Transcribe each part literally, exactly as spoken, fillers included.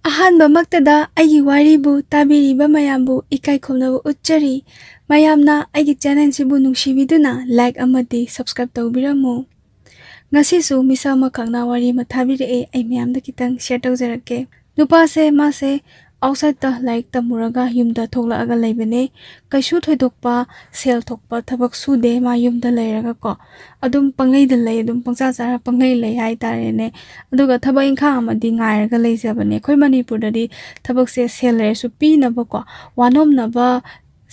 ꯑꯍꯥꯟꯕꯃꯛꯇꯗ ꯑꯩꯒꯤ ꯋꯥꯔꯤꯕꯨ ꯇꯥꯕꯤꯔꯤꯕ ꯃꯌꯥꯝꯕꯨ ꯏꯀꯥꯏ ꯈꯨꯝꯅꯕ ꯎꯠꯆꯔꯤ꯫ ꯃꯌꯥꯝꯅ ꯑꯩꯒꯤ ꯆꯦꯅꯦꯜꯁꯤꯕꯨ ꯅꯨꯡꯁꯤꯕꯤꯗꯨꯅ ꯂꯥꯏꯛ ꯑꯃꯗꯤ ꯁꯕꯁꯀ꯭ꯔꯥꯏꯕ ꯇꯧꯕꯤꯔꯝꯃꯨ꯫ ꯉꯁꯤꯁꯨ ꯃꯤꯁꯛ ꯑꯃꯈꯛꯅ ꯋꯥꯔꯤ ꯑꯃ ꯊꯥꯕꯤꯔꯛꯑꯦ, ꯑꯩ ꯃꯌꯥꯝꯗ ꯈꯤꯇꯪ ꯁꯤꯌꯔ ꯇꯧꯖꯔꯛꯀꯦ꯫ ꯅꯨꯄꯥꯁꯦ, ꯃꯥꯁꯦ ꯑꯥꯎꯠꯁꯥꯏꯠꯇ ꯂꯥꯏꯔꯤꯛ ꯇꯝꯃꯨꯔꯒ ꯌꯨꯝꯗ ꯊꯣꯛꯂꯛꯑꯒ ꯂꯩꯕꯅꯦ꯫ ꯀꯩꯁꯨ ꯊꯣꯏꯗꯣꯛꯄ ꯁꯦꯜ ꯊꯣꯛꯄ ꯊꯕꯛ ꯁꯨꯗꯦ ꯃꯥ ꯌꯨꯝꯗ ꯂꯩꯔꯒꯀꯣ꯫ ꯑꯗꯨꯝ ꯄꯪꯂꯩꯗ ꯂꯩ, ꯑꯗꯨꯝ ꯄꯪꯆꯥ ꯆꯥꯔ ꯄꯪꯂꯩ ꯂꯩ ꯍꯥꯏꯇꯥꯔꯦꯅꯦ꯫ ꯑꯗꯨꯒ ꯊꯕꯛ ꯏꯪꯈꯥꯡ ꯑꯃꯗꯤ ꯉꯥꯏꯔꯒ ꯂꯩꯖꯕꯅꯦ꯫ ꯑꯩꯈꯣꯏ ꯃꯅꯤꯄꯨꯔꯗꯗꯤ ꯊꯕꯛꯁꯦ ꯁꯦꯜ ꯂꯩꯔꯁꯨ ꯄꯤꯅꯕꯀꯣ, ꯋꯥꯅꯣꯝꯅꯕ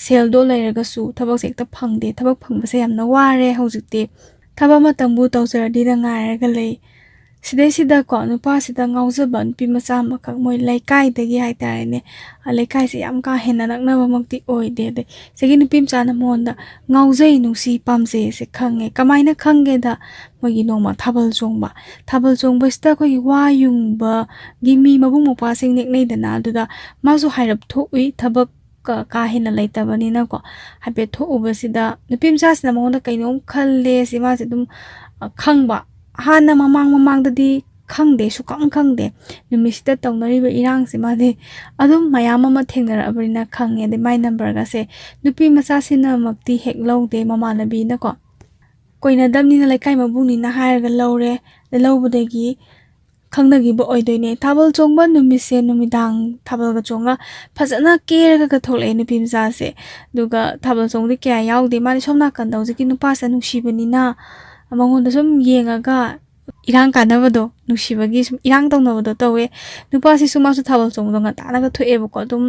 ꯁꯦꯜꯗꯣ ꯂꯩꯔꯒꯁꯨ ꯊꯕꯛꯁꯦ ꯍꯦꯛꯇ ꯐꯪꯗꯦ꯫ ꯊꯕꯛ ꯐꯪꯕꯁꯦ ꯌꯥꯝꯅ ꯋꯥꯔꯦ ꯍꯧꯖꯤꯛꯇꯤ꯫ ꯊꯕꯛ ꯑꯃꯇꯪꯕꯨ ꯇꯧꯖꯔꯗꯤꯅ ꯉꯥꯏꯔꯒ ꯂꯩ꯫ ꯁꯤꯗꯩꯁꯤꯗꯀꯣ, ꯅꯨꯄꯥꯁꯤꯗ ꯉꯥꯎꯖꯕ ꯅꯨꯄꯤ ꯃꯆꯥ ꯑꯃꯈꯛ ꯃꯣꯏ ꯂꯩꯀꯥꯏꯗꯒꯤ ꯍꯥꯏꯇꯥꯔꯦꯅꯦ, ꯑ, ꯂꯩꯀꯥꯏꯁꯦ ꯌꯥꯝ ꯀꯥ ꯍꯦꯟꯅ ꯅꯛꯅꯕꯃꯛꯇꯤ ꯑꯣꯏꯗꯦ꯫ ꯑꯗꯩ ꯁꯤꯒꯤ ꯅꯨꯄꯤ ꯃꯆꯥꯅ ꯃꯉꯣꯟꯗ ꯉꯥꯎꯖꯩ, ꯅꯨꯡꯁꯤ, ꯄꯥꯝꯖꯩ ꯑꯁꯦ ꯈꯪꯉꯦ꯫ ꯀꯃꯥꯏꯅ ꯈꯪꯒꯦꯗ, ꯃꯣꯏꯒꯤ ꯅꯣꯡꯃ ꯊꯥꯕꯜ ꯆꯣꯡꯕ, ꯊꯥꯕꯜ ꯆꯣꯡꯕꯁꯤꯗ ꯑꯩꯈꯣꯏꯒꯤ ꯋꯥ ꯌꯨꯡꯕꯒꯤ ꯃꯤ ꯃꯕꯨꯡ ꯃꯧꯄ꯭ꯋꯥꯁꯤꯡ ꯅꯦꯛꯅꯩꯗꯅ, ꯑꯗꯨꯗ ꯃꯥꯁꯨ ꯍꯥꯏꯔꯞ ꯊꯣꯛꯎꯏ, ꯊꯕꯛ ꯀ-, ꯀꯥ ꯍꯦꯟꯅ ꯂꯩꯇꯕꯅꯤꯅꯀꯣ꯫ ꯍꯥꯏꯐꯦꯠ ꯊꯣꯛꯎꯕꯁꯤꯗ ꯅꯨꯄꯤ ꯃꯆꯥꯁꯤꯅ ꯃꯉꯣꯟꯗ ꯀꯩꯅꯣꯝ ꯈꯜꯂꯦ ꯁꯤ ꯃꯥꯁꯦ ꯑꯗꯨꯝ, ꯑ, ꯈꯪꯕ꯫ ꯍꯥꯟꯅ ꯃꯃꯥꯡ ꯃꯃꯥꯡꯗꯗꯤ ꯈꯪꯗꯦ, ꯁꯨꯈꯪ ꯈꯪꯗꯦ꯫ ꯅꯨꯃꯤꯠꯁꯤꯗ ꯇꯧꯅꯔꯤꯕ ꯏꯔꯥꯡꯁꯦ ꯃꯥꯗꯤ ꯑꯗꯨꯝ ꯃꯌꯥꯝ ꯑꯃ ꯊꯦꯡꯅꯔꯛꯑꯕꯅꯤꯅ ꯈꯪꯉꯦ꯫ ꯑꯗꯩ ꯃꯥꯏ ꯅꯝꯕꯔꯒꯁꯦ ꯅꯨꯄꯤ ꯃꯆꯥꯁꯤꯅꯃꯛꯇꯤ ꯍꯦꯛ ꯂꯧꯗꯦ, ꯃꯃꯥꯟꯅꯕꯤꯅꯀꯣ꯫ ꯀꯣꯏꯅꯗꯕꯅꯤꯅ ꯂꯩꯀꯥꯏ ꯃꯕꯨꯡꯅꯤꯅ ꯍꯥꯏꯔꯒ ꯂꯧꯔꯦ꯫ ꯂꯧꯕꯗꯒꯤ ꯈꯪꯅꯈꯤꯕ ꯑꯣꯏꯗꯣꯏꯅꯦ꯫ ꯊꯥꯕꯜ ꯆꯣꯡꯕ ꯅꯨꯃꯤꯠꯁꯦ ꯅꯨꯃꯤꯗꯥꯡ ꯊꯥꯕꯜꯒ ꯆꯣꯡꯉ ꯐꯖꯅ ꯀꯦꯔꯒ ꯊꯣꯛꯂꯛꯑꯦ ꯅꯨꯄꯤ ꯃꯆꯥꯁꯦ꯫ ꯑꯗꯨꯒ ꯊꯥꯕꯜ ꯆꯣꯡꯕꯗꯤ ꯀꯌꯥ ꯌꯥꯎꯗꯦ꯫ ꯃꯥꯗꯤ ꯁꯣꯝ ꯅꯥꯀꯟꯗ ꯍꯧꯖꯤꯛꯀꯤ ꯅꯨꯄꯥꯁꯦ ꯅꯨꯡꯁꯤꯕꯅꯤꯅ ꯃꯉꯣꯟꯗ ꯁꯨꯝ ꯌꯦꯡꯉꯒ ꯏꯔꯥꯡ ꯀꯥꯟꯅꯕꯗꯣ, ꯅꯨꯡꯁꯤꯕꯒꯤ ꯁꯨꯝ ꯏꯔꯥꯡ ꯇꯧꯅꯕꯗꯣ ꯇꯧꯋꯦ꯫ ꯅꯨꯄꯥꯁꯤꯁꯨ ꯃꯥꯁꯨ ꯊꯥꯕꯜ ꯆꯣꯡꯕꯗꯣ ꯉꯟꯇꯥꯅꯒ ꯊꯣꯛꯑꯦꯕꯀꯣ, ꯑꯗꯨꯝ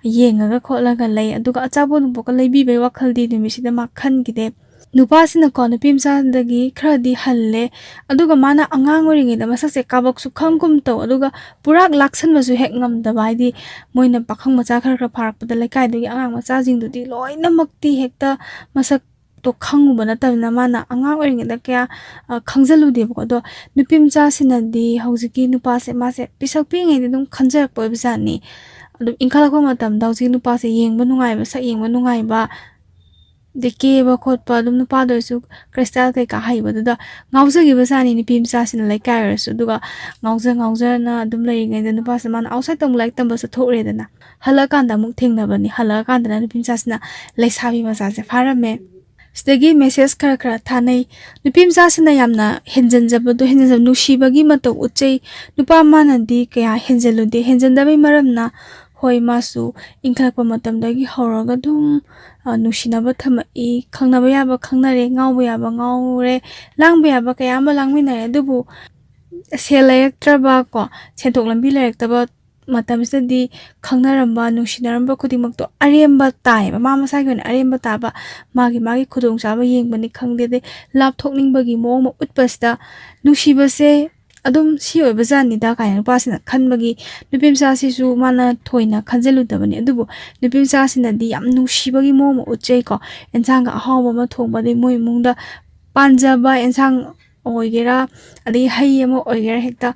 ꯌꯦꯡꯉꯒ ꯈꯣꯠꯂꯒ ꯂꯩ꯫ ꯑꯗꯨꯒ ꯑꯆꯥꯄꯣꯠ ꯅꯨꯡꯄꯣꯠꯀ ꯂꯩꯕꯤꯕꯒꯤ ꯋꯥꯈꯜꯗꯤ ꯅꯨꯃꯤꯠꯁꯤꯗ ꯃꯥ ꯈꯟꯈꯤꯗꯦ꯫ ꯅꯨꯄꯥꯁꯤꯅꯀꯣ ꯅꯨꯄꯤ ꯃꯆꯥꯗꯒꯤ ꯈꯔꯗꯤ ꯍꯜꯂꯦ, ꯑꯗꯨꯒ ꯃꯥꯅ ꯑꯉꯥꯡ ꯑꯣꯏꯔꯤꯉꯩꯗ ꯃꯁꯛꯁꯦ ꯀꯥꯕꯛꯁꯨ ꯈꯪꯒꯨꯝ ꯇꯧ, ꯑꯗꯨꯒ ꯄꯨꯔꯥ ꯂꯥꯛꯁꯟꯕꯁꯨ ꯍꯦꯛ ꯉꯝꯗꯕ꯫ ꯍꯥꯏꯗꯤ ꯃꯣꯏꯅ ꯄꯥꯈꯪ ꯃꯆꯥ ꯈꯔ ꯈꯔ ꯐꯥꯔꯛꯄꯗ ꯂꯩꯀꯥꯏꯗꯨꯒꯤ ꯑꯉꯥꯡ ꯃꯆꯥꯁꯤꯡꯗꯨꯗꯤ ꯂꯣꯏꯅꯃꯛꯇꯤ ꯍꯦꯛꯇ ꯃꯁꯛꯇꯣ ꯈꯪꯉꯨꯕ ꯅꯠꯇꯕꯅꯤꯅ ꯃꯥꯅ ꯑꯉꯥꯡ ꯑꯣꯏꯔꯤꯉꯩꯗ ꯀꯌꯥ, ꯑ, ꯈꯪꯖꯜꯂꯨꯗꯦꯕꯀꯣ꯫ ꯑꯗꯣ ꯅꯨꯄꯤ ꯃꯆꯥꯁꯤꯅꯗꯤ ꯍꯧꯖꯤꯛꯀꯤ ꯅꯨꯄꯥꯁꯦ ꯃꯥꯁꯦ ꯄꯤꯁꯛ ꯄꯤꯛꯏꯉꯩꯗ ꯑꯗꯨꯝ ꯈꯟꯖꯔꯛꯄ ꯑꯣꯏꯕꯖꯥꯠꯅꯤ꯫ ꯑꯗꯨꯝ ꯏꯟꯈꯠꯂꯛꯄ ꯃꯇꯝꯗ ꯍꯧꯖꯤꯛꯀꯤ ꯅꯨꯄꯥꯁꯦ ꯌꯦꯡꯕ ꯅꯨꯡꯉꯥꯏꯕ, ꯁꯛ ꯌꯦꯡꯕ ꯅꯨꯡꯉꯥꯏꯕ, ꯀꯦꯕ ꯈꯣꯠꯄ ꯑꯗꯨꯝ ꯅꯨꯄꯥꯗ ꯑꯣꯏꯔꯁꯨ ꯈ꯭ꯔꯤꯁꯇꯥꯏꯜ ꯀꯩꯀꯥ ꯍꯩꯕꯗꯨꯗ ꯉꯥꯎꯖꯈꯤꯕ ꯖꯥꯠꯅꯤ ꯅꯨꯄꯤ ꯃꯆꯥꯁꯤꯅ ꯂꯩꯀꯥꯏ ꯑꯣꯏꯔꯁꯨ꯫ ꯑꯗꯨꯒ ꯉꯥꯎꯖ ꯉꯥꯎꯖꯅ ꯑꯗꯨꯝ ꯂꯩꯔꯤꯉꯩꯗ ꯅꯨꯄꯥꯁꯤꯅ ꯃꯥꯅ ꯑꯥꯎꯠꯁꯥꯏꯠꯇ ꯑꯃꯨꯛ ꯂꯥꯏꯔꯤꯛ ꯇꯝꯕ ꯆꯠꯊꯣꯛꯎꯔꯦꯗꯅ꯫ ꯍꯜꯂꯛꯑꯀꯥꯟꯗ ꯑꯃꯨꯛ ꯊꯦꯡꯅꯕꯅꯤ꯫ ꯍꯜꯂꯛꯑꯀꯥꯟꯗꯅ ꯅꯨꯄꯤ ꯃꯆꯥꯁꯤꯅ ꯂꯩꯁꯥꯕꯤ ꯃꯆꯥꯁꯦ ꯐꯥꯔꯝꯃꯦ꯫ ꯁꯤꯗꯒꯤ ꯃꯦꯁꯦꯖ ꯈꯔ ꯈꯔ ꯊꯥꯅꯩ꯫ ꯅꯨꯄꯤ ꯃꯆꯥꯁꯤꯅ ꯌꯥꯝꯅ ꯍꯦꯟꯖꯟꯖꯕꯗꯣ ꯍꯦꯟꯖꯟꯖꯕ, ꯅꯨꯡꯁꯤꯕꯒꯤ ꯃꯇꯧ ꯎꯠꯆꯩ꯫ ꯅꯨꯄꯥ ꯃꯥꯅꯗꯤ ꯀꯌꯥ ꯍꯦꯟꯖꯜꯂꯨꯗꯦ꯫ ꯍꯦꯟꯖꯟꯗꯕꯩ ꯃꯔꯝꯅ, ꯍꯣꯏ, ꯃꯥꯁꯨ ꯏꯟꯈꯠꯂꯛꯄ ꯃꯇꯝꯗꯒꯤ ꯍꯧꯔꯒ ꯑꯗꯨꯝ, ꯑ, ꯅꯨꯡꯁꯤꯅꯕ ꯊꯝꯃꯛꯏ꯫ ꯈꯪꯅꯕ ꯌꯥꯕ ꯈꯪꯅꯔꯦ, ꯉꯥꯎꯕ ꯌꯥꯕ ꯉꯥꯎꯔꯦ, ꯂꯥꯡꯕ ꯌꯥꯕ ꯀꯌꯥ ꯑꯃ ꯂꯥꯡꯃꯤꯟꯅꯔꯦ꯫ ꯑꯗꯨꯕꯨ ꯁꯦꯜ ꯂꯩꯔꯛꯇ꯭ꯔꯕ ꯀꯣ, ꯁꯦꯟꯊꯣꯛ ꯂꯝꯕꯤ ꯂꯩꯔꯛꯇꯕ ꯃꯇꯝꯁꯤꯗꯗꯤ ꯈꯪꯅꯔꯝꯕ, ꯅꯨꯡꯁꯤꯅꯔꯝꯕ ꯈꯨꯗꯤꯡꯃꯛꯇꯣ ꯑꯔꯦꯝꯕ ꯇꯥꯏꯌꯦꯕ꯫ ꯃꯥ ꯃꯁꯥꯒꯤ ꯑꯣꯏꯅ ꯑꯔꯦꯝꯕ ꯇꯥꯕ, ꯃꯥꯒꯤ, ꯃꯥꯒꯤ ꯈꯨꯗꯣꯡꯆꯥꯕ ꯌꯦꯡꯕꯅꯤ ꯈꯪꯗꯦ, ꯑꯗꯩ ꯂꯥꯞꯊꯣꯛꯅꯤꯡꯕꯒꯤ ꯃꯑꯣꯡ ꯑꯃ ꯎꯠꯄꯁꯤꯗ ꯅꯨꯡꯁꯤꯕꯁꯦ ꯑꯗꯨꯝ ꯁꯤ ꯑꯣꯏꯕ ꯖꯥꯠꯅꯤꯗ ꯀꯥꯏꯅ ꯅꯨꯄꯥꯁꯤꯅ ꯈꯟꯕꯒꯤ ꯅꯨꯄꯤ ꯃꯆꯥꯁꯤꯁꯨ ꯃꯥꯅ ꯊꯣꯏꯅ ꯈꯟꯖꯤꯜꯂꯨꯗꯕꯅꯤ꯫ ꯑꯗꯨꯕꯨ ꯅꯨꯄꯤ ꯃꯆꯥꯁꯤꯅꯗꯤ ꯌꯥꯝ ꯅꯨꯡꯁꯤꯕꯒꯤ ꯃꯑꯣꯡ ꯑꯃ ꯎꯠꯆꯩꯀꯣ꯫ ꯑꯦꯟꯁꯥꯡꯒ ꯑꯍꯥꯎꯕ ꯑꯃ ꯊꯣꯡꯕ, ꯑꯗꯩ ꯃꯣꯏ ꯏꯃꯨꯡꯗ ꯄꯥꯟꯖꯕ ꯑꯦꯟꯁꯥꯡ ꯑꯣꯏꯒꯦꯔꯥ, ꯑꯗꯩ ꯍꯩ ꯑꯃ ꯑꯣꯏꯒꯦꯔꯥ, ꯍꯦꯛꯇ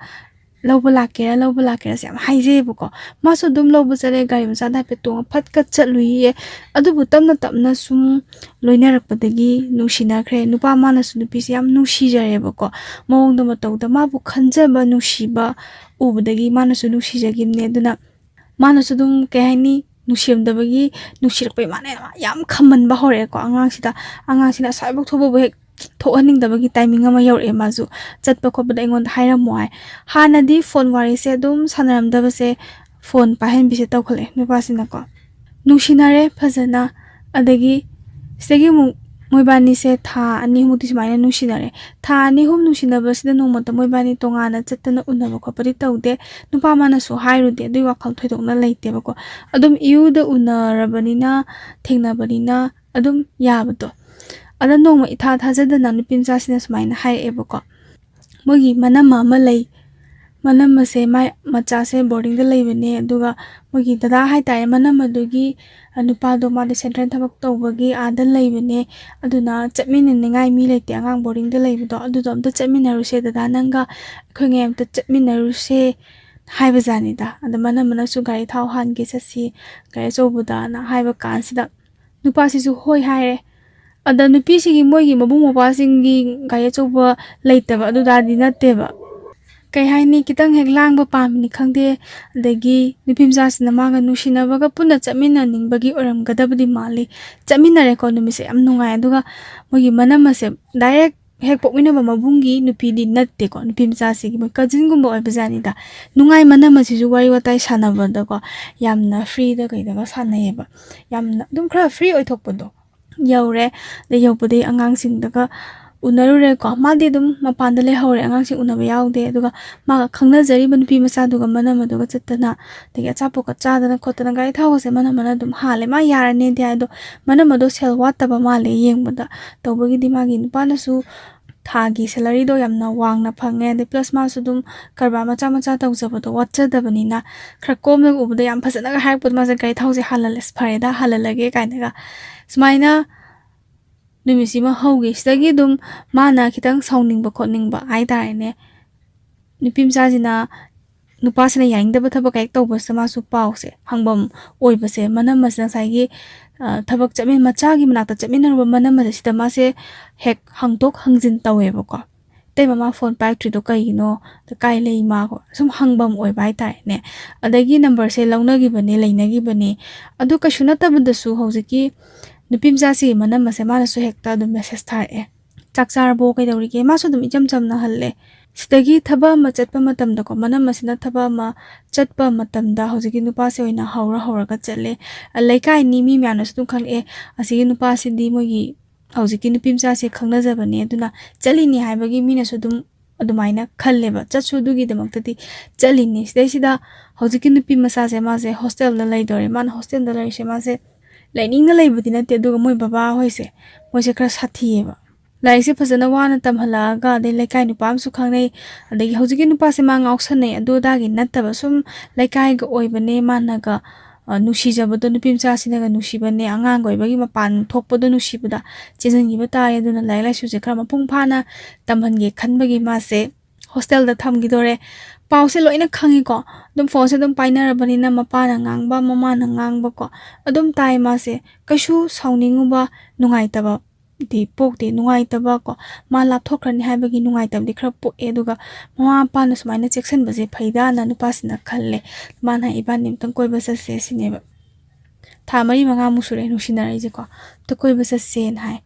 ꯂꯧꯕ ꯂꯥꯛꯀꯦꯔꯥ, ꯂꯧꯕ ꯂꯥꯛꯀꯦꯔꯥꯁꯦ ꯌꯥꯝ ꯍꯥꯏꯖꯩꯌꯦꯕꯀꯣ꯫ ꯃꯥꯁꯨ ꯑꯗꯨꯝ ꯂꯧꯕ ꯆꯠꯂꯦ, ꯒꯥꯔꯤ ꯃꯆꯥꯗ ꯍꯥꯏꯐꯦꯠ ꯇꯣꯡꯉ ꯐꯠꯀ ꯆꯠꯂꯨꯏꯌꯦ꯫ ꯑꯗꯨꯕꯨ ꯇꯞꯅ ꯇꯞꯅ ꯁꯨꯝ ꯂꯣꯏꯅꯔꯛꯄꯗꯒꯤ ꯅꯨꯡꯁꯤꯅꯈ꯭ꯔꯦ꯫ ꯅꯨꯄꯥ ꯃꯥꯅꯁꯨ ꯅꯨꯄꯤꯁꯦ ꯌꯥꯝ ꯅꯨꯡꯁꯤꯖꯔꯦꯕꯀꯣ꯫ ꯃꯑꯣꯡꯗ ꯃꯇꯧꯗ ꯃꯥꯕꯨ ꯈꯟꯖꯕ, ꯅꯨꯡꯁꯤꯕ ꯎꯕꯗꯒꯤ ꯃꯥꯅꯁꯨ ꯅꯨꯡꯁꯤꯖꯈꯤꯕꯅꯦ꯫ ꯑꯗꯨꯅ ꯃꯥꯅꯁꯨ ꯑꯗꯨꯝ, ꯀꯩ ꯍꯥꯏꯅꯤ, ꯅꯨꯡꯁꯤꯔꯝꯗꯕꯒꯤ, ꯅꯨꯡꯁꯤꯔꯛꯄꯩ ꯃꯥꯅ ꯌꯥꯝ ꯈꯝꯃꯟꯕ ꯍꯧꯔꯛꯑꯦꯀꯣ ꯑꯉꯥꯡꯁꯤꯗ꯫ ꯑꯉꯥꯡꯁꯤꯅ ꯑꯁ꯭ꯋꯥꯏꯐꯥꯎ ꯊꯣꯛꯄꯕꯨ ꯍꯦꯛ ꯊꯣꯛꯍꯟꯅꯤꯡꯗꯕꯒꯤ ꯇꯥꯏꯃꯤꯡ ꯑꯃ ꯌꯧꯔꯛꯑꯦ꯫ ꯃꯥꯁꯨ ꯆꯠꯄ ꯈꯣꯠꯄꯗ ꯑꯩꯉꯣꯟꯗ ꯍꯥꯏꯔꯝꯃꯣ ꯍꯥꯏ꯫ ꯍꯥꯟꯅꯗꯤ ꯐꯣꯟ ꯋꯥꯔꯤꯁꯦ ꯑꯗꯨꯝ ꯁꯥꯟꯅꯔꯝꯗꯕꯁꯦ ꯐꯣꯟ ꯄꯥꯏꯍꯟꯕꯤꯁꯦ ꯇꯧꯈꯠꯂꯛꯑꯦ ꯅꯨꯄꯥꯁꯤꯅꯀꯣ꯫ ꯅꯨꯡꯁꯤꯅꯔꯦ ꯐꯖꯅ꯫ ꯑꯗꯒꯤ ꯁꯤꯗꯒꯤ ꯑꯃꯨꯛ ꯃꯣꯏꯕꯥꯅꯤꯁꯦ ꯊꯥ ꯑꯅꯤ ꯑꯍꯨꯝꯃꯨꯛꯇꯤ ꯁꯨꯃꯥꯏꯅ ꯅꯨꯡꯁꯤꯅꯔꯦ꯫ ꯊꯥ ꯑꯅꯤ ꯑꯍꯨꯝ ꯅꯨꯡꯁꯤꯅꯕꯁꯤꯗ ꯅꯣꯡꯃꯇ ꯃꯣꯏꯕꯥꯅꯤ ꯇꯣꯉꯥꯟꯅ ꯆꯠꯇꯅ ꯎꯅꯕ ꯈꯣꯠꯄꯗꯤ ꯇꯧꯗꯦ꯫ ꯅꯨꯄꯥ ꯃꯥꯅꯁꯨ ꯍꯥꯏꯔꯨꯗꯦ, ꯑꯗꯨꯒꯤ ꯋꯥꯈꯜ ꯊꯣꯏꯗꯣꯛꯅ ꯂꯩꯇꯦꯕꯀꯣ꯫ ꯑꯗꯨꯝ ꯏꯌꯨꯗ ꯎꯅꯔꯕꯅꯤꯅ, ꯊꯦꯡꯅꯕꯅꯤꯅ ꯑꯗꯨꯝ ꯌꯥꯕꯗꯣ꯫ ꯑꯗ ꯅꯣꯡꯃ ꯏꯊꯥ ꯊꯥꯖꯗꯅ ꯅꯨꯄꯤ ꯃꯆꯥꯁꯤꯅ ꯁꯨꯃꯥꯏꯅ ꯍꯥꯏꯔꯛꯑꯦꯕꯀꯣ, ꯃꯣꯏꯒꯤ ꯃꯅꯝꯃ ꯑꯃ ꯂꯩ꯫ ꯃꯅꯝꯃꯁꯦ ꯃꯥꯏ ꯃꯆꯥꯁꯦ ꯕꯣꯔꯗꯤꯡꯗ ꯂꯩꯕꯅꯦ, ꯑꯗꯨꯒ ꯃꯣꯏꯒꯤ ꯗꯗꯥ ꯍꯥꯏꯇꯥꯔꯦ, ꯃꯅꯝꯃꯗꯨꯒꯤ, ꯑ, ꯅꯨꯄꯥꯗꯣ ꯃꯥꯗꯤ ꯁꯦꯟꯇ꯭ꯔꯦꯜ ꯊꯕꯛ ꯇꯧꯕꯒꯤ ꯑꯥꯗ ꯂꯩꯕꯅꯦ, ꯑꯗꯨꯅ ꯆꯠꯃꯤꯟꯅꯅꯤꯡꯉꯥꯏ ꯃꯤ ꯂꯩꯇꯦ ꯑꯉꯥꯡ ꯕꯣꯔꯗꯤꯡꯗ ꯂꯩꯕꯗꯣ, ꯑꯗꯨꯗꯣ ꯑꯝꯇ ꯆꯠꯃꯤꯟꯅꯔꯨꯁꯦ, ꯗꯗꯥ ꯅꯪꯒ ꯑꯩꯈꯣꯏꯉꯩ ꯑꯝꯇ ꯆꯠꯃꯤꯟꯅꯔꯨꯁꯦ ꯍꯥꯏꯕꯖꯥꯠꯅꯤꯗ꯫ ꯑꯗ ꯃꯅꯝꯃꯅꯁꯨ ꯒꯥꯔꯤ ꯊꯥꯎ ꯍꯥꯟꯒꯦ, ꯆꯠꯁꯤ ꯒꯥꯔꯤ ꯑꯆꯧꯕꯗꯅ ꯍꯥꯏꯕ ꯀꯥꯟꯁꯤꯗ ꯅꯨꯄꯥꯁꯤꯁꯨ ꯍꯣꯏ ꯍꯥꯏꯔꯦ꯫ ꯑꯗ ꯅꯨꯄꯤꯁꯤꯒꯤ ꯃꯣꯏꯒꯤ ꯃꯕꯨꯡ ꯃꯧꯄ꯭ꯋꯥꯁꯤꯡꯒꯤ ꯒꯥꯔꯤ ꯑꯆꯧꯕ ꯂꯩꯇꯕ ꯑꯗꯨꯗꯥꯗꯤ ꯅꯠꯇꯦꯕ꯫ ꯀꯩ ꯍꯥꯏꯅꯤ, ꯈꯤꯇꯪ ꯍꯦꯛ ꯂꯥꯡꯕ ꯄꯥꯝꯃꯤꯅꯤ ꯈꯪꯗꯦ, ꯑꯗꯒꯤ ꯅꯨꯄꯤ ꯃꯆꯥꯁꯤꯅ ꯃꯥꯒ ꯅꯨꯡꯁꯤꯅꯕꯒ ꯄꯨꯟꯅ ꯆꯠꯃꯤꯟꯅꯅꯤꯡꯕꯒꯤ ꯑꯣꯏꯔꯝꯒꯗꯕꯗꯤ ꯃꯥꯜꯂꯤ꯫ ꯆꯠꯃꯤꯟꯅꯔꯦꯀꯣ, ꯅꯨꯃꯤꯠꯁꯦ ꯌꯥꯝ ꯅꯨꯡꯉꯥꯏ꯫ ꯑꯗꯨꯒ ꯃꯣꯏꯒꯤ ꯃꯅꯝ ꯑꯁꯦ ꯗꯥꯏꯔꯦꯛ ꯍꯦꯛ ꯄꯣꯛꯃꯤꯟꯅꯕ ꯃꯕꯨꯡꯒꯤ ꯅꯨꯄꯤꯗꯤ ꯅꯠꯇꯦꯀꯣ, ꯅꯨꯄꯤ ꯃꯆꯥꯁꯤꯒꯤ ꯃꯣꯏ ꯀꯖꯤꯟꯒꯨꯝꯕ ꯑꯣꯏꯕꯖꯥꯠꯅꯤꯗ꯫ ꯅꯨꯡꯉꯥꯏ ꯃꯅꯝ ꯑꯁꯤꯁꯨ ꯋꯥꯔꯤ ꯋꯥꯇꯥꯏ ꯁꯥꯟꯅꯕꯗꯀꯣ ꯌꯥꯝꯅ ꯐ꯭ꯔꯤꯗ ꯀꯩꯗꯒ ꯁꯥꯟꯅꯩꯌꯦꯕ, ꯌꯥꯝꯅ ꯑꯗꯨꯝ ꯈꯔ ꯐ꯭ꯔꯤ ꯑꯣꯏꯊꯣꯛꯄꯗꯣ꯫ ꯌꯧꯔꯦ꯫ ꯑꯗꯩ ꯌꯧꯕꯗꯒꯤ ꯑꯉꯥꯡꯁꯤꯡꯗꯒ ꯎꯅꯔꯨꯔꯦꯀꯣ꯫ ꯃꯥꯗꯤ ꯑꯗꯨꯝ ꯃꯄꯥꯟꯗ ꯂꯩꯍꯧꯔꯦ, ꯑꯉꯥꯡꯁꯤꯡ ꯎꯅꯕ ꯌꯥꯎꯗꯦ꯫ ꯑꯗꯨꯒ ꯃꯥꯒ ꯈꯪꯅꯖꯔꯤꯕ ꯅꯨꯄꯤ ꯃꯆꯥꯗꯨꯒ ꯃꯅꯝ ꯑꯗꯨꯒ ꯆꯠꯇꯅ, ꯑꯗꯒꯤ ꯑꯆꯥꯄꯣꯠꯀ ꯆꯥꯗꯅ ꯈꯣꯠꯇꯅ ꯒꯥꯔꯤ ꯊꯥꯎꯒꯁꯦ ꯃꯅꯝ ꯃꯅꯝ ꯑꯗꯨꯝ ꯍꯥꯜꯂꯦ꯫ ꯃꯥ ꯌꯥꯔꯅꯤꯗꯤ ꯍꯥꯏ, ꯑꯗꯣ ꯃꯅꯝ ꯑꯗꯣ ꯁꯦꯜ ꯋꯥꯠꯇꯕ ꯃꯥꯜꯂꯦ ꯌꯦꯡꯕꯗ꯫ ꯇꯧꯕꯒꯤꯗꯤ ꯃꯥꯒꯤ ꯅꯨꯄꯥꯅꯁꯨ ꯊꯥꯒꯤ ꯁꯦꯂꯔꯤꯗꯣ ꯌꯥꯝꯅ ꯋꯥꯡꯅ ꯐꯪꯉꯦ꯫ ꯑꯗꯩ ꯄ꯭ꯂꯁ ꯃꯥꯁꯨ ꯑꯗꯨꯝ ꯀꯔꯕꯥꯔ ꯃꯆꯥ ꯃꯆꯥ ꯇꯧꯖꯕꯗꯣ ꯋꯥꯠꯆꯗꯕꯅꯤꯅ, ꯈꯔ ꯀꯣꯝꯅ ꯎꯕꯗ ꯌꯥꯝ ꯐꯖꯅꯒ ꯍꯥꯏꯔꯛꯄꯗꯣ, ꯃꯥꯁꯦ ꯒꯥꯔꯤ ꯊꯥꯎꯁꯦ ꯍꯥꯜꯍꯜꯂꯦ, "ꯑꯁ, ꯐꯔꯦꯗ, ꯍꯥꯜꯍꯜꯂꯒꯦ" ꯀꯥꯏꯅꯒ꯫ ꯁꯨꯃꯥꯏꯅ ꯅꯨꯃꯤꯠꯁꯤꯃ ꯍꯧꯈꯤ꯫ ꯁꯤꯗꯒꯤ ꯑꯗꯨꯝ ꯃꯥꯅ ꯈꯤꯇꯪ ꯁꯥꯎꯅꯤꯡꯕ ꯈꯣꯠꯅꯤꯡꯕ ꯍꯥꯏꯇꯥꯔꯦꯅꯦ, ꯅꯨꯄꯤ ꯃꯆꯥꯁꯤꯅ, ꯅꯨꯄꯥꯁꯤꯅ ꯌꯥꯅꯤꯡꯗꯕ ꯊꯕꯛ ꯍꯦꯛ ꯇꯧꯕꯁꯤꯗ ꯃꯥꯁꯨ ꯄꯥꯎꯁꯦ ꯍꯪꯐꯝ ꯑꯣꯏꯕꯁꯦ, ꯃꯅꯝ ꯑꯁꯤꯗ ꯉꯁꯥꯏꯒꯤ, ꯑ, ꯊꯕꯛ ꯆꯠꯃꯤꯟ-, ꯃꯆꯥꯒꯤ ꯃꯅꯥꯛꯇ ꯆꯠꯃꯤꯟꯅꯔꯨꯕ ꯃꯅꯝ ꯑꯁꯤꯗ ꯃꯥꯁꯦ ꯍꯦꯛ ꯍꯪꯗꯣꯛ ꯍꯪꯖꯤꯟ ꯇꯧꯋꯦꯕꯀꯣ꯫ "ꯏꯇꯩꯃ, ꯃꯥ ꯐꯣꯟ ꯄꯥꯏꯔꯛꯇ꯭ꯔꯤꯗꯣ ꯀꯩꯒꯤꯅꯣ? ꯀꯥꯏ ꯂꯩ ꯃꯥ?" ꯁꯨꯝ ꯍꯪꯐꯝ ꯑꯣꯏꯕ ꯍꯥꯏꯇꯥꯔꯦꯅꯦ꯫ ꯑꯗꯒꯤ ꯅꯝꯕꯔꯁꯦ ꯂꯧꯅꯈꯤꯕꯅꯦ, ꯂꯩꯅꯈꯤꯕꯅꯦ꯫ ꯑꯗꯨ ꯀꯩꯁꯨ ꯅꯠꯇꯕꯗꯁꯨ ꯍꯧꯖꯤꯛꯀꯤ ꯅꯨꯄꯤ ꯃꯆꯥꯁꯤꯒꯤ ꯃꯅꯝ ꯑꯁꯦ ꯃꯥꯅꯁꯨ ꯍꯦꯛꯇ ꯑꯗꯨꯝ ꯃꯦꯁꯦꯁ ꯊꯥꯔꯛꯑꯦ꯫ "ꯆꯥꯛ ꯆꯥꯔꯕꯣ? ꯀꯩꯗꯧꯔꯤꯒꯦ?" ꯃꯥꯁꯨ ꯑꯗꯨꯝ ꯏꯆꯝ ꯆꯝꯅ ꯍꯜꯂꯦ꯫ ꯁꯤꯗꯒꯤ ꯊꯕꯛ ꯑꯃ ꯆꯠꯄ ꯃꯇꯝꯗꯀꯣ, ꯃꯅꯝ ꯑꯁꯤꯅ ꯊꯕꯛ ꯑꯃ ꯆꯠꯄ ꯃꯇꯝꯗ ꯍꯧꯖꯤꯛꯀꯤ ꯅꯨꯄꯥꯁꯦ ꯑꯣꯏꯅ ꯍꯧꯔ ꯍꯧꯔꯒ ꯆꯠꯂꯦ꯫ ꯂꯩꯀꯥꯏꯅꯤ, ꯃꯤ ꯃꯌꯥꯝꯅꯁꯨ ꯑꯗꯨꯝ ꯈꯪꯉꯛꯑꯦ, "ꯑꯁꯤꯒꯤ ꯅꯨꯄꯥꯁꯤꯗꯤ ꯃꯣꯏꯒꯤ, ꯍꯧꯖꯤꯛꯀꯤ ꯅꯨꯄꯤ ꯃꯆꯥꯁꯦ ꯈꯪꯅꯖꯕꯅꯦ, ꯑꯗꯨꯅ ꯆꯠꯂꯤꯅꯤ" ꯍꯥꯏꯕꯒꯤ ꯃꯤꯅꯁꯨ ꯑꯗꯨꯝ ꯑꯗꯨꯃꯥꯏꯅ ꯈꯜꯂꯦꯕ꯫ ꯆꯠꯁꯨ ꯑꯗꯨꯒꯤꯗꯃꯛꯇꯗꯤ ꯆꯠꯂꯤꯅꯤ꯫ ꯁꯤꯗꯩꯁꯤꯗ ꯍꯧꯖꯤꯛꯀꯤ ꯅꯨꯄꯤ ꯃꯆꯥꯁꯦ ꯃꯥꯁꯦ ꯍꯣꯁꯇꯦꯜꯗ ꯂꯩꯗꯣꯔꯦ꯫ ꯃꯥꯅ ꯍꯣꯁꯇꯦꯜꯗ ꯂꯩꯔꯤꯁꯦ ꯃꯥꯁꯦ ꯂꯩꯅꯤꯡꯅ ꯂꯩꯕꯗꯤ ꯅꯠꯇꯦ, ꯑꯗꯨꯒ ꯃꯣꯏ ꯕꯕꯥ ꯍꯣꯏꯁꯦ, ꯃꯣꯏꯁꯦ ꯈꯔ ꯁꯥꯊꯤꯌꯦꯕ꯫ ꯂꯥꯏꯔꯤꯛꯁꯦ ꯐꯖꯅ ꯋꯥꯅ ꯇꯝꯍꯜꯂꯛꯑꯒ, ꯑꯗꯩ ꯂꯩꯀꯥꯏ ꯅꯨꯄꯥ ꯑꯃꯁꯨ ꯈꯪꯅꯩ, ꯑꯗꯒꯤ ꯍꯧꯖꯤꯛꯀꯤ ꯅꯨꯄꯥꯁꯦ ꯃꯥ ꯉꯥꯎꯁꯟꯅꯩ, ꯑꯗꯨ ꯑꯗꯥꯒꯤ ꯅꯠꯇꯕ, ꯁꯨꯝ ꯂꯩꯀꯥꯏꯒ ꯑꯣꯏꯕꯅꯦ, ꯃꯥꯅꯒ, ꯑ, ꯅꯨꯡꯁꯤꯖꯕꯗꯣ, ꯅꯨꯄꯤ ꯃꯆꯥꯁꯤꯅꯒ ꯅꯨꯡꯁꯤꯕꯅꯦ, ꯑꯉꯥꯡꯒ ꯑꯣꯏꯕꯒꯤ ꯃꯄꯥꯟ ꯊꯣꯛꯄꯗꯣ ꯅꯨꯡꯁꯤꯕꯗ ꯆꯦꯟꯁꯤꯟꯈꯤꯕ ꯇꯥꯔꯦ꯫ ꯑꯗꯨꯅ ꯂꯥꯏꯔꯤꯛ ꯂꯥꯏꯁꯨꯁꯦ ꯈꯔ ꯃꯄꯨꯡ ꯐꯥꯅ ꯇꯝꯍꯟꯒꯦ ꯈꯟꯕꯒꯤ ꯃꯥꯁꯦ ꯍꯣꯁꯇꯦꯜꯗ ꯊꯝꯈꯤꯗꯣꯔꯦ꯫ ꯄꯥꯎꯁꯦ ꯂꯣꯏꯅ ꯈꯪꯉꯤꯀꯣ, ꯑꯗꯨꯝ ꯐꯣꯟꯁꯦ ꯑꯗꯨꯝ ꯄꯥꯏꯅꯔꯕꯅꯤꯅ ꯃꯄꯥꯅ ꯉꯥꯡꯕ, ꯃꯃꯥꯅ ꯉꯥꯡꯕꯀꯣ ꯑꯗꯨꯝ ꯇꯥꯏ꯫ ꯃꯥꯁꯦ ꯀꯩꯁꯨ ꯁꯥꯎꯅꯤꯡꯉꯨꯕ, ꯅꯨꯡꯉꯥꯏꯇꯕ ꯗꯤ ꯄꯣꯛꯇꯦ, ꯅꯨꯡꯉꯥꯏꯇꯕ ꯀꯣ, ꯃꯥ ꯂꯥꯞꯊꯣꯛꯈ꯭ꯔꯅꯤ ꯍꯥꯏꯕꯒꯤ ꯅꯨꯡꯉꯥꯏꯇꯕꯗꯤ ꯈꯔ ꯄꯣꯛꯑꯦ꯫ ꯑꯗꯨꯒ ꯃꯃꯥ ꯃꯄꯥꯅ ꯁꯨꯃꯥꯏꯅ ꯆꯦꯛꯁꯤꯟꯕꯁꯦ ꯐꯩꯗꯥꯅ ꯅꯨꯄꯥꯁꯤꯅ ꯈꯜꯂꯦ꯫ ꯃꯥꯅ ꯍꯥꯏ, "ꯏꯕꯥꯅꯤ ꯑꯝꯇꯪ ꯀꯣꯏꯕ ꯆꯠꯁꯦ" ꯁꯤꯅꯦꯕ꯫ ꯊꯥ ꯃꯔꯤ ꯃꯉꯥꯃꯨꯛ ꯁꯨꯔꯦ ꯅꯨꯡꯁꯤꯅꯔꯛꯏꯁꯦꯀꯣ꯫ "ꯑꯝꯇ ꯀꯣꯏꯕ ꯆꯠꯁꯦꯅ" ꯍꯥꯏ꯫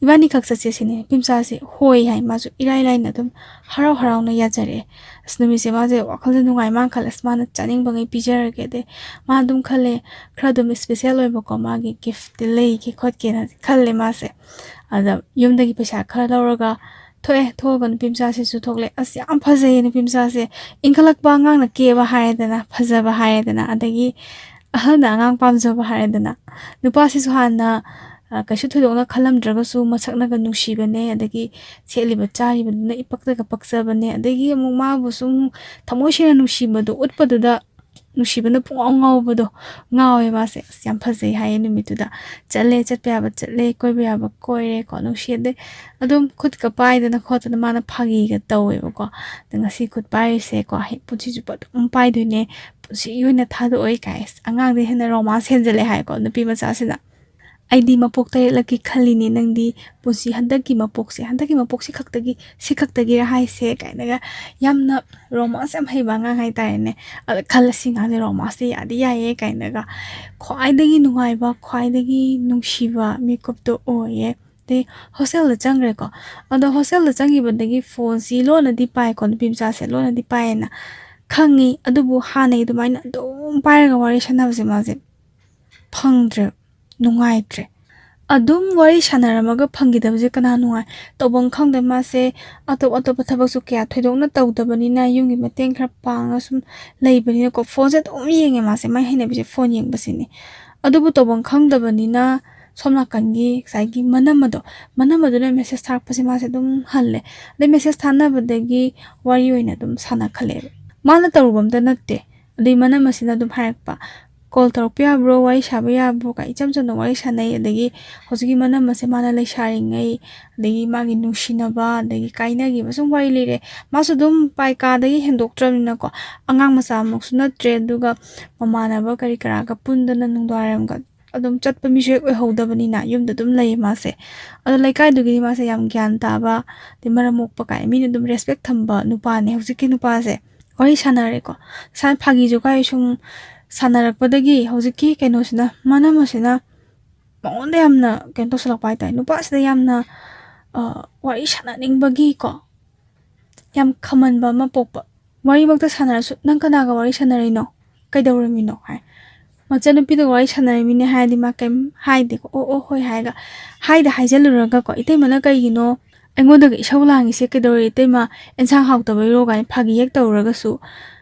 "ꯏꯕꯥꯅꯤ ꯈꯛ ꯆꯠꯁꯦ" ꯁꯤꯅꯦ꯫ ꯅꯨꯄꯤ ꯃꯆꯥꯁꯦ "ꯍꯣꯏ" ꯍꯥꯏ꯫ ꯃꯥꯁꯨ ꯏꯔꯥꯏ ꯂꯥꯏꯅ ꯑꯗꯨꯝ ꯍꯔꯥꯎ ꯍꯔꯥꯎꯅ ꯌꯥꯖꯔꯛꯑꯦ꯫ ꯑꯁ, ꯅꯨꯃꯤꯠꯁꯦ ꯃꯥꯁꯦ ꯋꯥꯈꯜꯁꯦ ꯅꯨꯡꯉꯥꯏ꯫ ꯃꯥꯅ ꯈꯜꯂꯦ, "ꯑꯁ, ꯃꯥꯅ ꯆꯥꯅꯤꯡꯕꯉꯩ ꯄꯤꯖꯔꯒꯦ", ꯑꯗꯩ ꯃꯥ ꯑꯗꯨꯝ ꯈꯜꯂꯦ, ꯈꯔ ꯑꯗꯨꯝ ꯏꯁꯄꯤꯁꯦꯜ ꯑꯣꯏꯕꯀꯣ, ꯃꯥꯒꯤ ꯒꯤꯐꯇꯤ ꯂꯩꯒꯦ ꯈꯣꯠꯀꯦꯅ ꯈꯜꯂꯦ ꯃꯥꯁꯦ꯫ ꯑꯗ ꯌꯨꯝꯗꯒꯤ ꯄꯩꯁꯥ ꯈꯔ ꯂꯧꯔꯒ ꯊꯣꯛꯑꯦ꯫ ꯊꯣꯛꯑꯒ ꯅꯨꯄꯤ ꯃꯆꯥꯁꯤꯁꯨ ꯊꯣꯛꯂꯛꯑꯦ꯫ ꯑꯁ, ꯌꯥꯝ ꯐꯖꯩꯌꯦ ꯅꯨꯄꯤ ꯃꯆꯥꯁꯦ꯫ ꯏꯟꯈꯠꯂꯛꯄ ꯑꯉꯥꯡꯅ ꯀꯦꯕ ꯍꯥꯏꯔꯦꯗꯅ, ꯐꯖꯕ ꯍꯥꯏꯔꯦꯗꯅ, ꯑꯗꯒꯤ ꯑꯍꯜꯅ ꯑꯉꯥꯡ ꯄꯥꯝꯖꯕ ꯍꯥꯏꯔꯦꯗꯅ꯫ ꯅꯨꯄꯥꯁꯤꯁꯨ ꯍꯥꯟꯅ, ꯑ, ꯀꯩꯁꯨ ꯊꯣꯏꯗꯣꯛꯅ ꯈꯜꯂꯝꯗ꯭ꯔꯒꯁꯨ ꯃꯁꯛꯅꯒ ꯅꯨꯡꯁꯤꯕꯅꯦ, ꯑꯗꯒꯤ ꯁꯦꯠꯂꯤꯕ ꯆꯥꯔꯤꯕꯗꯨꯅ ꯏꯄꯛꯇꯒ ꯄꯛꯆꯕꯅꯦ, ꯑꯗꯒꯤ ꯑꯃꯨꯛ ꯃꯥꯕꯨ ꯁꯨꯝ ꯊꯃꯣꯏ ꯁꯦꯡꯅ ꯅꯨꯡꯁꯤꯕꯗꯣ ꯎꯠꯄꯗꯨꯗ ꯅꯨꯡꯁꯤꯕꯅ ꯄꯨꯡꯉꯥꯎ ꯉꯥꯎꯕꯗꯣ ꯉꯥꯎꯋꯦ ꯃꯥꯁꯦ꯫ ꯑꯁ, ꯌꯥꯝ ꯐꯖꯩ ꯍꯥꯏꯌꯦ ꯅꯨꯃꯤꯠꯇꯨꯗ꯫ ꯆꯠꯂꯦ, ꯆꯠꯄ ꯌꯥꯕ ꯆꯠꯂꯦ, ꯀꯣꯏꯕ ꯌꯥꯕ ꯀꯣꯏꯔꯦꯀꯣ, ꯅꯨꯡꯁꯤ꯫ ꯑꯗꯩ ꯑꯗꯨꯝ ꯈꯨꯠꯀ ꯄꯥꯏꯗꯅ ꯈꯣꯠꯇꯅ ꯃꯥꯅ ꯐꯥꯒꯤꯒ ꯇꯧꯋꯦꯕꯀꯣ꯫ "ꯑꯗ ꯉꯁꯤ ꯈꯨꯠ ꯄꯥꯏꯔꯤꯁꯦꯀꯣ, ꯍꯌꯦꯡ ꯄꯨꯟꯁꯤ ꯆꯨꯞꯄ ꯑꯗꯨꯝ ꯄꯥꯏꯗꯣꯏꯅꯦ, ꯄꯨꯟꯁꯤꯒꯤ ꯑꯣꯏꯅ ꯊꯥꯗꯣꯛꯑꯣꯏ" ꯀꯥꯏ꯫ ꯑꯁ, ꯑꯉꯥꯡꯗꯤ ꯍꯦꯟꯅ ꯔꯣꯃꯥꯟꯁ ꯍꯦꯟꯖꯜꯂꯦ ꯍꯥꯏꯀꯣ ꯅꯨꯄꯤ ꯃꯆꯥꯁꯤꯅ꯫ "ꯑꯩꯗꯤ ꯃꯄꯣꯛ ꯇꯔꯦꯠꯂꯛꯀꯤ ꯈꯜꯂꯤꯅꯦ, ꯅꯪꯗꯤ ꯄꯨꯟꯁꯤ ꯍꯟꯗꯛꯀꯤ ꯃꯄꯣꯛꯁꯦ, ꯍꯟꯗꯛꯀꯤ ꯃꯄꯣꯛꯁꯤ ꯈꯛꯇꯒꯤ, ꯁꯤ ꯈꯛꯇꯒꯤꯔ ꯍꯥꯏꯁꯦ?" ꯀꯥꯏꯅꯒ ꯌꯥꯝꯅ ꯔꯣꯃꯥꯟꯁ ꯌꯥꯝ ꯍꯩꯕ ꯑꯉꯥꯡ ꯍꯥꯏꯇꯥꯔꯦꯅꯦ꯫ ꯑꯗ ꯈꯜꯂ, "ꯁꯤ ꯑꯉꯥꯡꯁꯦ ꯔꯣꯃꯥꯟꯁꯇꯤ ꯌꯥꯗꯤ ꯌꯥꯏꯌꯦ" ꯀꯥꯏꯅꯒ ꯈ꯭ꯋꯥꯏꯗꯒꯤ ꯅꯨꯡꯉꯥꯏꯕ, ꯈ꯭ꯋꯥꯏꯗꯒꯤ ꯅꯨꯡꯁꯤꯕ ꯃꯤꯀꯨꯞꯇꯣ ꯑꯣꯏꯌꯦ꯫ ꯑꯗꯩ ꯍꯣꯁꯇꯦꯜꯗ ꯆꯪꯈ꯭ꯔꯦꯀꯣ꯫ ꯑꯗꯣ ꯍꯣꯁꯇꯦꯜꯗ ꯆꯪꯈꯤꯕꯗꯒꯤ ꯐꯣꯟꯁꯤ ꯂꯣꯟꯅꯗꯤ ꯄꯥꯏꯀꯣ, ꯅꯨꯄꯤ ꯃꯆꯥꯁꯦ ꯂꯣꯟꯅꯗꯤ ꯄꯥꯏꯌꯦꯅ ꯈꯪꯉꯤ꯫ ꯑꯗꯨꯕꯨ ꯍꯥꯟꯅꯒꯤ ꯑꯗꯨꯃꯥꯏꯅ ꯑꯗꯨꯝ ꯄꯥꯏꯔꯒ ꯋꯥꯔꯤ ꯁꯥꯟꯅꯕꯁꯦ ꯃꯥꯁꯦ ꯐꯪꯗ꯭ꯔꯦ, ꯅꯨꯡꯉꯥꯏꯇ꯭ꯔꯦ꯫ ꯑꯗꯨꯝ ꯋꯥꯔꯤ ꯁꯥꯟꯅꯔꯝꯃꯒ ꯐꯪꯈꯤꯗꯕꯁꯦ ꯀꯅꯥ ꯅꯨꯡꯉꯥꯏ? ꯇꯧꯐꯝ ꯈꯪꯗꯦ꯫ ꯃꯥꯁꯦ ꯑꯇꯣꯞ ꯑꯇꯣꯞꯄ ꯊꯕꯛꯁꯨ ꯀꯌꯥ ꯊꯣꯏꯗꯣꯛꯅ ꯇꯧꯗꯕꯅꯤꯅ, ꯌꯨꯝꯒꯤ ꯃꯇꯦꯡ ꯈꯔ ꯄꯥꯡꯉꯒ ꯁꯨꯝ ꯂꯩꯕꯅꯤꯅꯀꯣ, ꯐꯣꯟꯁꯦ ꯑꯗꯨꯝ ꯌꯦꯡꯉꯦ ꯃꯥꯁꯦ꯫ ꯃꯥꯏ ꯍꯩꯅꯕꯤꯁꯦ ꯐꯣꯟ ꯌꯦꯡꯕꯁꯤꯅꯤ꯫ ꯑꯗꯨꯕꯨ ꯇꯧꯐꯝ ꯈꯪꯗꯕꯅꯤꯅ ꯁꯣꯝ ꯅꯥꯀꯟꯒꯤ ꯉꯁꯥꯏꯒꯤ ꯃꯅꯝ ꯑꯗꯣ, ꯃꯅꯝ ꯑꯗꯨꯅ ꯃꯦꯁꯦꯖ ꯊꯥꯔꯛꯄꯁꯦ ꯃꯥꯁꯦ ꯑꯗꯨꯝ ꯍꯜꯂꯦ꯫ ꯑꯗꯩ ꯃꯦꯁꯦꯖ ꯊꯥꯅꯕꯗꯒꯤ ꯋꯥꯔꯤ ꯑꯣꯏꯅ ꯑꯗꯨꯝ ꯁꯥꯟꯅꯈꯠꯂꯛꯑꯦꯕ꯫ ꯃꯥꯅ ꯇꯧꯔꯨꯕ ꯑꯝꯇ ꯅꯠꯇꯦ꯫ ꯑꯗꯩ ꯃꯅꯝ ꯑꯁꯤꯅ ꯑꯗꯨꯝ ꯍꯥꯏꯔꯛꯄ, "ꯀꯣꯜ ꯇꯧꯔꯛꯄ ꯌꯥꯕ꯭ꯔꯣ? ꯋꯥꯔꯤ ꯁꯥꯕ ꯌꯥꯕ꯭ꯔꯣ?" ꯀꯥꯏ ꯏꯆꯝ ꯆꯝꯅ ꯋꯥꯔꯤ ꯁꯥꯟꯅꯩ꯫ ꯑꯗꯒꯤ ꯍꯧꯖꯤꯛꯀꯤ ꯃꯅꯝ ꯑꯁꯦ ꯃꯥꯅ ꯂꯩꯁꯥꯔꯤꯉꯩ, ꯑꯗꯒꯤ ꯃꯥꯒꯤ ꯅꯨꯡꯁꯤꯅꯕ, ꯑꯗꯒꯤ ꯀꯥꯏꯅꯈꯤꯕ ꯁꯨꯝ ꯋꯥꯔꯤ ꯂꯤꯔꯦ꯫ ꯃꯥꯁꯨ ꯑꯗꯨꯝ ꯄꯥꯏ ꯀꯥꯗꯒꯤ ꯍꯦꯟꯗꯣꯛꯇ꯭ꯔꯕꯅꯤꯅꯀꯣ, ꯑꯉꯥꯡ ꯃꯆꯥꯃꯛꯁꯨ ꯅꯠꯇ꯭ꯔꯦ꯫ ꯑꯗꯨꯒ ꯃꯃꯥꯟꯅꯕ ꯀꯔꯤ ꯀꯔꯥꯒ ꯄꯨꯟꯗꯅ ꯅꯨꯡꯗꯥꯡꯋꯥꯏꯔꯝꯒ ꯑꯗꯨꯝ ꯆꯠꯄ ꯃꯤꯁꯨ ꯍꯦꯛ ꯑꯣꯏꯍꯧꯗꯕꯅꯤꯅ ꯌꯨꯝꯗ ꯑꯗꯨꯝ ꯂꯩꯌꯦ ꯃꯥꯁꯦ꯫ ꯑꯗꯣ ꯂꯩꯀꯥꯏꯗꯨꯒꯤꯗꯤ ꯃꯥꯁꯦ ꯌꯥꯝ ꯒ꯭ꯌꯥꯟ ꯇꯥꯕ, ꯑꯗꯩ ꯃꯔꯝ ꯃꯣꯛꯄ ꯀꯥꯏ ꯃꯤꯅ ꯑꯗꯨꯝ ꯔꯦꯁꯄꯦꯛ ꯊꯝꯕ ꯅꯨꯄꯥꯅꯦ꯫ ꯍꯧꯖꯤꯛꯀꯤ ꯅꯨꯄꯥꯁꯦ ꯋꯥꯔꯤ ꯁꯥꯟꯅꯔꯦꯀꯣ, ꯁꯥ- ꯐꯥꯒꯤ ꯖꯣꯒꯥꯏ ꯁꯨꯝ ꯁꯥꯟꯅꯔꯛꯄꯗꯒꯤ ꯍꯧꯖꯤꯛꯀꯤ ꯀꯩꯅꯣꯁꯤꯅ, ꯃꯅꯝ ꯑꯁꯤꯅ ꯃꯉꯣꯟꯗ ꯌꯥꯝꯅ ꯀꯩꯅꯣ ꯇꯧꯁꯜꯂꯛꯄ ꯍꯥꯏꯇꯥꯔꯦ, ꯅꯨꯄꯥꯁꯤꯗ ꯌꯥꯝꯅ ꯋꯥꯔꯤ ꯁꯥꯟꯅꯅꯤꯡꯕꯒꯤꯀꯣ, ꯌꯥꯝ ꯈꯝꯍꯟꯕ ꯑꯃ ꯄꯣꯛꯄ꯫ ꯋꯥꯔꯤꯃꯛꯇ ꯁꯥꯟꯅꯔꯁꯨ, "ꯅꯪ ꯀꯅꯥꯒ ꯋꯥꯔꯤ ꯁꯥꯟꯅꯔꯤꯅꯣ? ꯀꯩꯗꯧꯔꯝꯃꯤꯅꯣ?" ꯍꯥꯏ꯫ "ꯃꯆꯟꯅꯨꯄꯤꯗꯨꯒ ꯋꯥꯔꯤ ꯁꯥꯟꯅꯔꯝꯃꯤꯅꯦ" ꯍꯥꯏꯔꯗꯤ ꯃꯥ ꯀꯩꯝ ꯍꯥꯏꯗꯦꯀꯣ꯫ "ꯑꯣ ꯑꯣ, ꯍꯣꯏ" ꯍꯥꯏꯔꯒ, ꯍꯥꯏꯗ ꯍꯥꯏꯖꯜꯂꯨꯔꯒꯀꯣ, "ꯏꯇꯩꯃꯅ ꯀꯩꯒꯤꯅꯣ ꯑꯩꯉꯣꯟꯗꯒ ꯏꯁꯧ ꯂꯥꯡꯉꯤꯁꯦ? ꯀꯩꯗꯧꯔꯦ ꯏꯇꯩꯃ? ꯑꯦꯟꯁꯥꯡ ꯍꯥꯎꯇꯕꯩꯔꯣ?" ꯀꯥꯏꯅ ꯐꯥꯒꯤ ꯍꯦꯛ ꯇꯧꯔꯒꯁꯨ,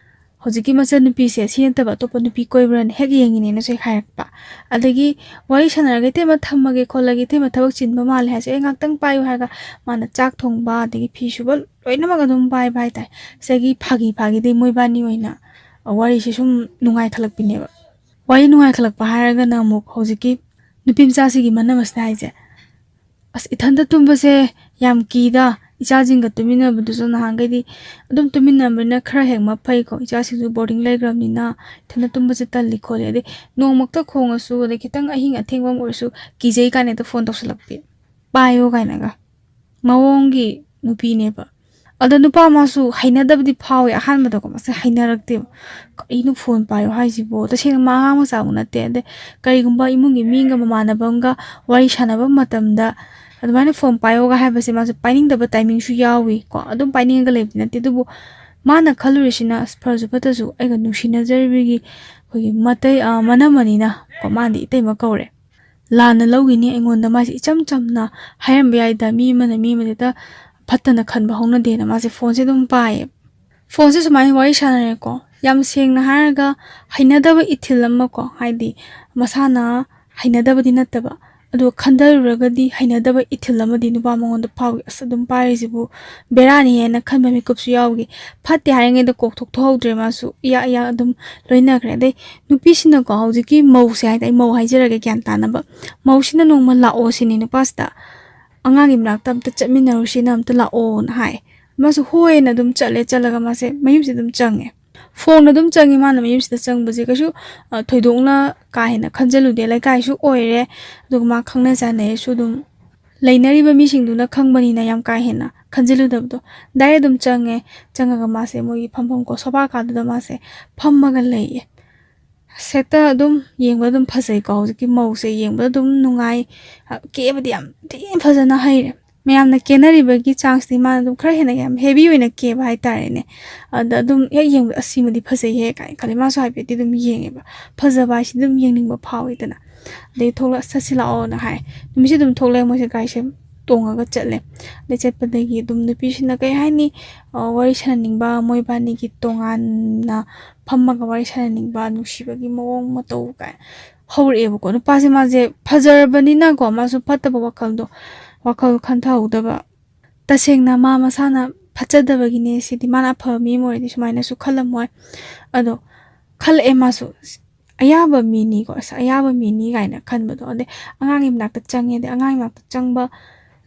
ꯍꯧꯖꯤꯛꯀꯤ ꯃꯆꯟꯅꯨꯄꯤꯁꯦ ꯁꯤ ꯅꯠꯇꯕ ꯑꯇꯣꯞꯄ ꯅꯨꯄꯤ ꯀꯣꯏꯕ꯭ꯔꯥꯅ ꯍꯦꯛ ꯌꯦꯡꯉꯤꯅꯦꯅꯁꯨ ꯍꯦꯛ ꯍꯥꯏꯔꯛꯄ꯫ ꯑꯗꯒꯤ ꯋꯥꯔꯤ ꯁꯥꯟꯅꯔꯒ, "ꯏꯇꯩꯃ ꯊꯝꯃꯒꯦ ꯈꯣꯠꯂꯒꯦ, ꯏꯇꯩꯃ ꯊꯕꯛ ꯆꯤꯟꯕ ꯃꯥꯜꯂꯦ" ꯍꯥꯏꯁꯦ, "ꯑꯩ ꯉꯥꯛꯇꯪ ꯄꯥꯏꯌꯨ" ꯍꯥꯏꯔꯒ ꯃꯥꯅ ꯆꯥꯛ ꯊꯣꯡꯕ, ꯑꯗꯒꯤ ꯐꯤ ꯁꯨꯕ, ꯂꯣꯏꯅꯃꯛ ꯑꯗꯨꯝ ꯄꯥꯏꯕ ꯍꯥꯏꯇꯥꯔꯦ꯫ ꯁꯤꯗꯒꯤ ꯐꯥꯒꯤ ꯐꯥꯒꯤꯗꯤ ꯃꯣꯏꯕꯥꯅꯤ ꯑꯣꯏꯅ ꯋꯥꯔꯤꯁꯦ ꯁꯨꯝ ꯅꯨꯡꯉꯥꯏꯈꯠꯂꯛꯄꯤꯅꯦꯕ꯫ ꯋꯥꯔꯤ ꯅꯨꯡꯉꯥꯏꯈꯠꯂꯛꯄ ꯍꯥꯏꯔꯒꯅ ꯑꯃꯨꯛ ꯍꯧꯖꯤꯛꯀꯤ ꯅꯨꯄꯤ ꯃꯆꯥꯁꯤꯒꯤ ꯃꯅꯝ ꯑꯁꯤꯅ ꯍꯥꯏꯁꯦ, "ꯑꯁ, ꯏꯊꯟꯇ ꯇꯨꯝꯕꯁꯦ ꯌꯥꯝ ꯀꯤꯗ, ꯏꯆꯥꯁꯤꯡꯒ ꯇꯨꯃꯤꯟꯅꯕꯗꯨꯁꯨ ꯅꯍꯥꯟꯈꯩꯗꯤ ꯑꯗꯨꯝ ꯇꯨꯃꯤꯟꯅꯕꯅꯤꯅ ꯈꯔ ꯍꯦꯛ ꯃꯐꯩꯀꯣ, ꯏꯆꯥꯁꯤꯡꯁꯨ ꯕꯣꯔꯗꯤꯡ ꯂꯩꯈ꯭ꯔꯕꯅꯤꯅ ꯏꯊꯟꯇ ꯇꯨꯝꯕꯁꯦ ꯇꯜꯂꯤ ꯈꯣꯠꯂꯤ, ꯑꯗꯩ ꯅꯣꯡꯃꯛꯇ ꯈꯣꯡꯉꯁꯨ, ꯑꯗꯩ ꯈꯤꯇꯪ ꯑꯍꯤꯡ ꯑꯊꯦꯡꯕ ꯑꯃ ꯑꯣꯏꯔꯁꯨ ꯀꯤꯖꯩ" ꯀꯥꯏꯅ ꯍꯦꯛꯇ ꯐꯣꯟ ꯇꯧꯁꯜꯂꯛꯄꯤ, "ꯄꯥꯏꯌꯣ" ꯀꯥꯏꯅꯒ꯫ ꯃꯑꯣꯡꯒꯤ ꯅꯨꯄꯤꯅꯦꯕ꯫ ꯑꯗꯣ ꯅꯨꯄꯥ ꯃꯥꯁꯨ ꯍꯩꯅꯗꯕꯗꯤ ꯐꯥꯎꯋꯦ ꯑꯍꯥꯟꯕꯗꯀꯣ, ꯃꯁꯦ ꯍꯩꯅꯔꯛꯇꯦꯕ꯫ "ꯀꯔꯤꯅꯣ ꯐꯣꯟ ꯄꯥꯏꯌꯣ ꯍꯥꯏꯁꯤꯕꯣ?" ꯇꯁꯦꯡꯅ ꯃꯥ ꯑꯉꯥꯡ ꯃꯆꯥꯕꯨ ꯅꯠꯇꯦ꯫ ꯑꯗꯩ ꯀꯔꯤꯒꯨꯝꯕ ꯏꯃꯨꯡꯒꯤ ꯃꯤꯒ ꯃꯃꯥꯟꯅꯕ ꯑꯃꯒ ꯋꯥꯔꯤ ꯁꯥꯟꯅꯕ ꯃꯇꯝꯗ ꯑꯗꯨꯃꯥꯏꯅ ꯐꯣꯟ ꯄꯥꯏꯌꯣꯒ ꯍꯥꯏꯕꯁꯦ ꯃꯥꯁꯨ ꯄꯥꯏꯅꯤꯡꯗꯕ ꯇꯥꯏꯃꯤꯡꯁꯨ ꯌꯥꯎꯏ ꯀꯣ, ꯑꯗꯨꯝ ꯄꯥꯏꯅꯤꯡꯉꯒ ꯂꯩꯕꯗꯤ ꯅꯠꯇꯦ꯫ ꯑꯗꯨꯕꯨ ꯃꯥꯅ ꯈꯜꯂꯨꯔꯤꯁꯤꯅ, "ꯑꯁ, ꯐꯔꯁꯨ ꯐꯠꯇ꯭ꯔꯁꯨ ꯑꯩꯒ ꯅꯨꯡꯁꯤꯅꯖꯔꯤꯕꯒꯤ ꯑꯩꯈꯣꯏꯒꯤ ꯃꯇꯩ-, ꯑ, ꯃꯅꯝꯃꯅꯤꯅ" ꯀꯣ, ꯃꯥꯅꯗꯤ ꯏꯇꯩꯃ ꯀꯧꯔꯦ꯫ ꯂꯥꯟꯅ ꯂꯧꯈꯤꯅꯤ ꯑꯩꯉꯣꯟꯗ꯫ ꯃꯥꯁꯦ ꯏꯆꯝ ꯆꯝꯅ ꯍꯥꯏꯔꯝꯕ ꯌꯥꯏꯗ, ꯃꯤ ꯑꯃꯅ ꯃꯤ ꯑꯃꯗ ꯍꯦꯛꯇ ꯐꯠꯇꯅ ꯈꯟꯕ ꯍꯧꯅꯗꯦꯅ ꯃꯥꯁꯦ ꯐꯣꯟꯁꯦ ꯑꯗꯨꯝ ꯄꯥꯏꯌꯦ꯫ ꯐꯣꯟꯁꯦ ꯁꯨꯃꯥꯏꯅ ꯋꯥꯔꯤ ꯁꯥꯟꯅꯔꯦꯀꯣ, ꯌꯥꯝ ꯁꯦꯡꯅ ꯍꯥꯏꯔꯒ ꯍꯩꯅꯗꯕ ꯏꯊꯤꯜ ꯑꯃꯀꯣ, ꯍꯥꯏꯗꯤ ꯃꯁꯥꯅ ꯍꯩꯅꯗꯕꯗꯤ ꯅꯠꯇꯕ, ꯑꯗꯨꯒ ꯈꯟꯊꯔꯨꯔꯒꯗꯤ ꯍꯩꯅꯗꯕ ꯏꯊꯤꯜ ꯑꯃꯗꯤ ꯅꯨꯄꯥ ꯃꯉꯣꯟꯗ ꯐꯥꯎꯏ꯫ "ꯑꯁ, ꯑꯗꯨꯝ ꯄꯥꯏꯔꯤꯁꯤꯕꯨ ꯕꯦꯔꯥꯅꯤ" ꯍꯥꯏꯅ ꯈꯟꯕ ꯃꯤꯀꯨꯞꯁꯨ ꯌꯥꯎꯈꯤ꯫ ꯐꯠꯇꯦ ꯍꯥꯏꯔꯤꯉꯩꯗ ꯀꯣꯛ ꯊꯣꯛꯊꯣꯛꯍꯧꯗ꯭ꯔꯦ, ꯃꯥꯁꯨ ꯏꯌꯥ ꯏꯌꯥ ꯑꯗꯨꯝ ꯂꯣꯏꯅꯈ꯭ꯔꯦ꯫ ꯑꯗꯩ ꯅꯨꯄꯤꯁꯤꯅꯀꯣ, ꯍꯧꯖꯤꯛꯀꯤ ꯃꯧꯁꯦ ꯍꯥꯏꯗꯤ, ꯑꯩ ꯃꯧ ꯍꯥꯏꯖꯔꯒꯦ ꯒ꯭ꯌꯥꯟ ꯇꯥꯅꯕ, ꯃꯧꯁꯤꯅ ꯅꯣꯡꯃ ꯂꯥꯛꯑꯣ ꯁꯤꯅꯤ ꯅꯨꯄꯥꯁꯤꯗ, "ꯑꯉꯥꯡꯒꯤ ꯃꯅꯥꯛꯇ ꯑꯝꯇ ꯆꯠꯃꯤꯟꯅꯔꯨꯁꯤꯅ, ꯑꯝꯇ ꯂꯥꯛꯑꯣꯅ" ꯍꯥꯏ꯫ ꯃꯥꯁꯨ ꯍꯣꯏꯅ ꯑꯗꯨꯝ ꯆꯠꯂꯦ꯫ ꯆꯠꯂꯒ ꯃꯥꯁꯦ ꯃꯌꯨꯝꯁꯦ ꯑꯗꯨꯝ ꯆꯪꯉꯦ꯫ ꯐꯣꯡꯅ ꯑꯗꯨꯝ ꯆꯪꯉꯤ꯫ ꯃꯥꯅ ꯃꯌꯨꯝꯁꯤꯗ ꯆꯪꯕꯁꯦ ꯀꯩꯁꯨ, ꯑ, ꯊꯣꯏꯗꯣꯛꯅ ꯀꯥ ꯍꯦꯟꯅ ꯈꯟꯖꯜꯂꯨꯗꯦ꯫ ꯂꯩꯀꯥꯏꯁꯨ ꯑꯣꯏꯔꯦ, ꯑꯗꯨꯒ ꯃꯥ ꯈꯪꯅ ꯆꯥꯟꯅꯩꯁꯨ ꯑꯗꯨꯝ, ꯂꯩꯅꯔꯤꯕ ꯃꯤꯁꯤꯡꯗꯨꯅ ꯈꯪꯕꯅꯤꯅ ꯌꯥꯝ ꯀꯥ ꯍꯦꯟꯅ ꯈꯟꯖꯤꯜꯂꯨꯗꯕꯗꯣ꯫ ꯗꯥꯏꯔꯦꯛ ꯑꯗꯨꯝ ꯆꯪꯉꯦ꯫ ꯆꯪꯉꯒ ꯃꯥꯁꯦ ꯃꯣꯏꯒꯤ ꯐꯝꯐꯝ ꯀꯣ, ꯁꯣꯐꯥ ꯀꯥꯗꯨꯗ ꯃꯥꯁꯦ ꯐꯝꯃꯒ ꯂꯩꯌꯦ꯫ ꯁꯦꯠꯇ ꯑꯗꯨꯝ ꯌꯦꯡꯕꯗ ꯑꯗꯨꯝ ꯐꯖꯩꯀꯣ꯫ ꯍꯧꯖꯤꯛꯀꯤ ꯃꯧꯁꯦ ꯌꯦꯡꯕꯗ ꯑꯗꯨꯝ ꯅꯨꯡꯉꯥꯏ꯫ ꯑ, ꯀꯦꯕꯗꯤ ꯌꯥꯝ ꯊꯤꯅ ꯐꯖꯅ ꯍꯩꯔꯦ꯫ ꯃꯌꯥꯝꯅ ꯀꯦꯅꯔꯤꯕꯒꯤ ꯆꯥꯡꯁꯤꯗꯤ ꯃꯥꯅ ꯑꯗꯨꯝ ꯈꯔ ꯍꯦꯟꯅ ꯌꯥꯝ ꯍꯦꯚꯤ ꯑꯣꯏꯅ ꯀꯦꯕ ꯍꯥꯏꯇꯥꯔꯦꯅꯦ꯫ ꯑꯗ ꯑꯗꯨꯝ ꯍꯦꯛ ꯌꯦꯡꯕꯗ "ꯑꯁꯤꯃꯗꯤ ꯐꯖꯩꯍꯦ" ꯀꯥꯏꯅ ꯈꯜꯂꯦ꯫ ꯃꯥꯁꯨ ꯍꯥꯏꯐꯦꯠꯇꯤ ꯑꯗꯨꯝ ꯌꯦꯡꯉꯦꯕ꯫ ꯐꯖꯕ ꯍꯥꯏꯁꯤꯗꯤ ꯑꯗꯨꯝ ꯌꯦꯡꯅꯤꯡꯕ ꯐꯥꯎꯋꯤꯗꯅ꯫ ꯑꯗꯩ ꯊꯣꯛꯂꯛ-, "ꯆꯠꯁꯤ ꯂꯥꯛꯑꯣꯅ" ꯍꯥꯏ꯫ ꯅꯨꯃꯤꯠꯁꯦ ꯑꯗꯨꯝ ꯊꯣꯛꯂꯛꯑꯦ꯫ ꯃꯣꯏꯁꯦ ꯒꯥꯔꯤꯁꯦ ꯇꯣꯡꯉꯒ ꯆꯠꯂꯦ꯫ ꯑꯗꯩ ꯆꯠꯄꯗꯒꯤ ꯑꯗꯨꯝ ꯅꯨꯄꯤꯁꯤꯅ ꯀꯩ ꯍꯥꯏꯅꯤ, ꯑ, ꯋꯥꯔꯤ ꯁꯥꯟꯅꯅꯤꯡꯕ, ꯃꯣꯏꯕꯥꯅꯤꯒꯤ ꯇꯣꯉꯥꯟꯅ ꯐꯝꯃꯒ ꯋꯥꯔꯤ ꯁꯥꯟꯅꯅꯤꯡꯕ, ꯅꯨꯡꯁꯤꯕꯒꯤ ꯃꯑꯣꯡ ꯃꯇꯧ ꯀꯥꯏ ꯍꯧꯔꯛꯑꯦꯕꯀꯣ꯫ ꯅꯨꯄꯥꯁꯦ ꯃꯥꯁꯦ ꯐꯖꯔꯕꯅꯤꯅꯀꯣ, ꯃꯥꯁꯨ ꯐꯠꯇꯕ ꯋꯥꯈꯜꯗꯣ, ꯋꯥꯈꯜ ꯈꯟꯊꯍꯧꯗꯕ꯫ ꯇꯁꯦꯡꯅ ꯃꯥ ꯃꯁꯥꯅ ꯐꯠꯆꯗꯕꯒꯤꯅꯦ ꯁꯤꯗꯤ꯫ ꯃꯥꯅ ꯑꯐꯕ ꯃꯤ ꯑꯃ ꯑꯣꯏꯔꯗꯤ ꯁꯨꯃꯥꯏꯅꯁꯨ ꯈꯜꯂꯝꯃꯣꯏ꯫ ꯑꯗꯣ ꯈꯜꯂꯛꯑꯦ ꯃꯥꯁꯨ, "ꯑꯁ, ꯑꯌꯥꯕ ꯃꯤꯅꯤꯀꯣ, ꯑꯁ, ꯑꯌꯥꯕ ꯃꯤꯅꯤ" ꯀꯥꯏꯅ ꯈꯟꯕꯗꯣ꯫ ꯑꯗꯩ ꯑꯉꯥꯡꯒꯤ ꯃꯅꯥꯛꯇ ꯆꯪꯉꯦ꯫ ꯑꯗꯩ ꯑꯉꯥꯡꯒꯤ ꯃꯅꯥꯛꯇ ꯆꯪꯕ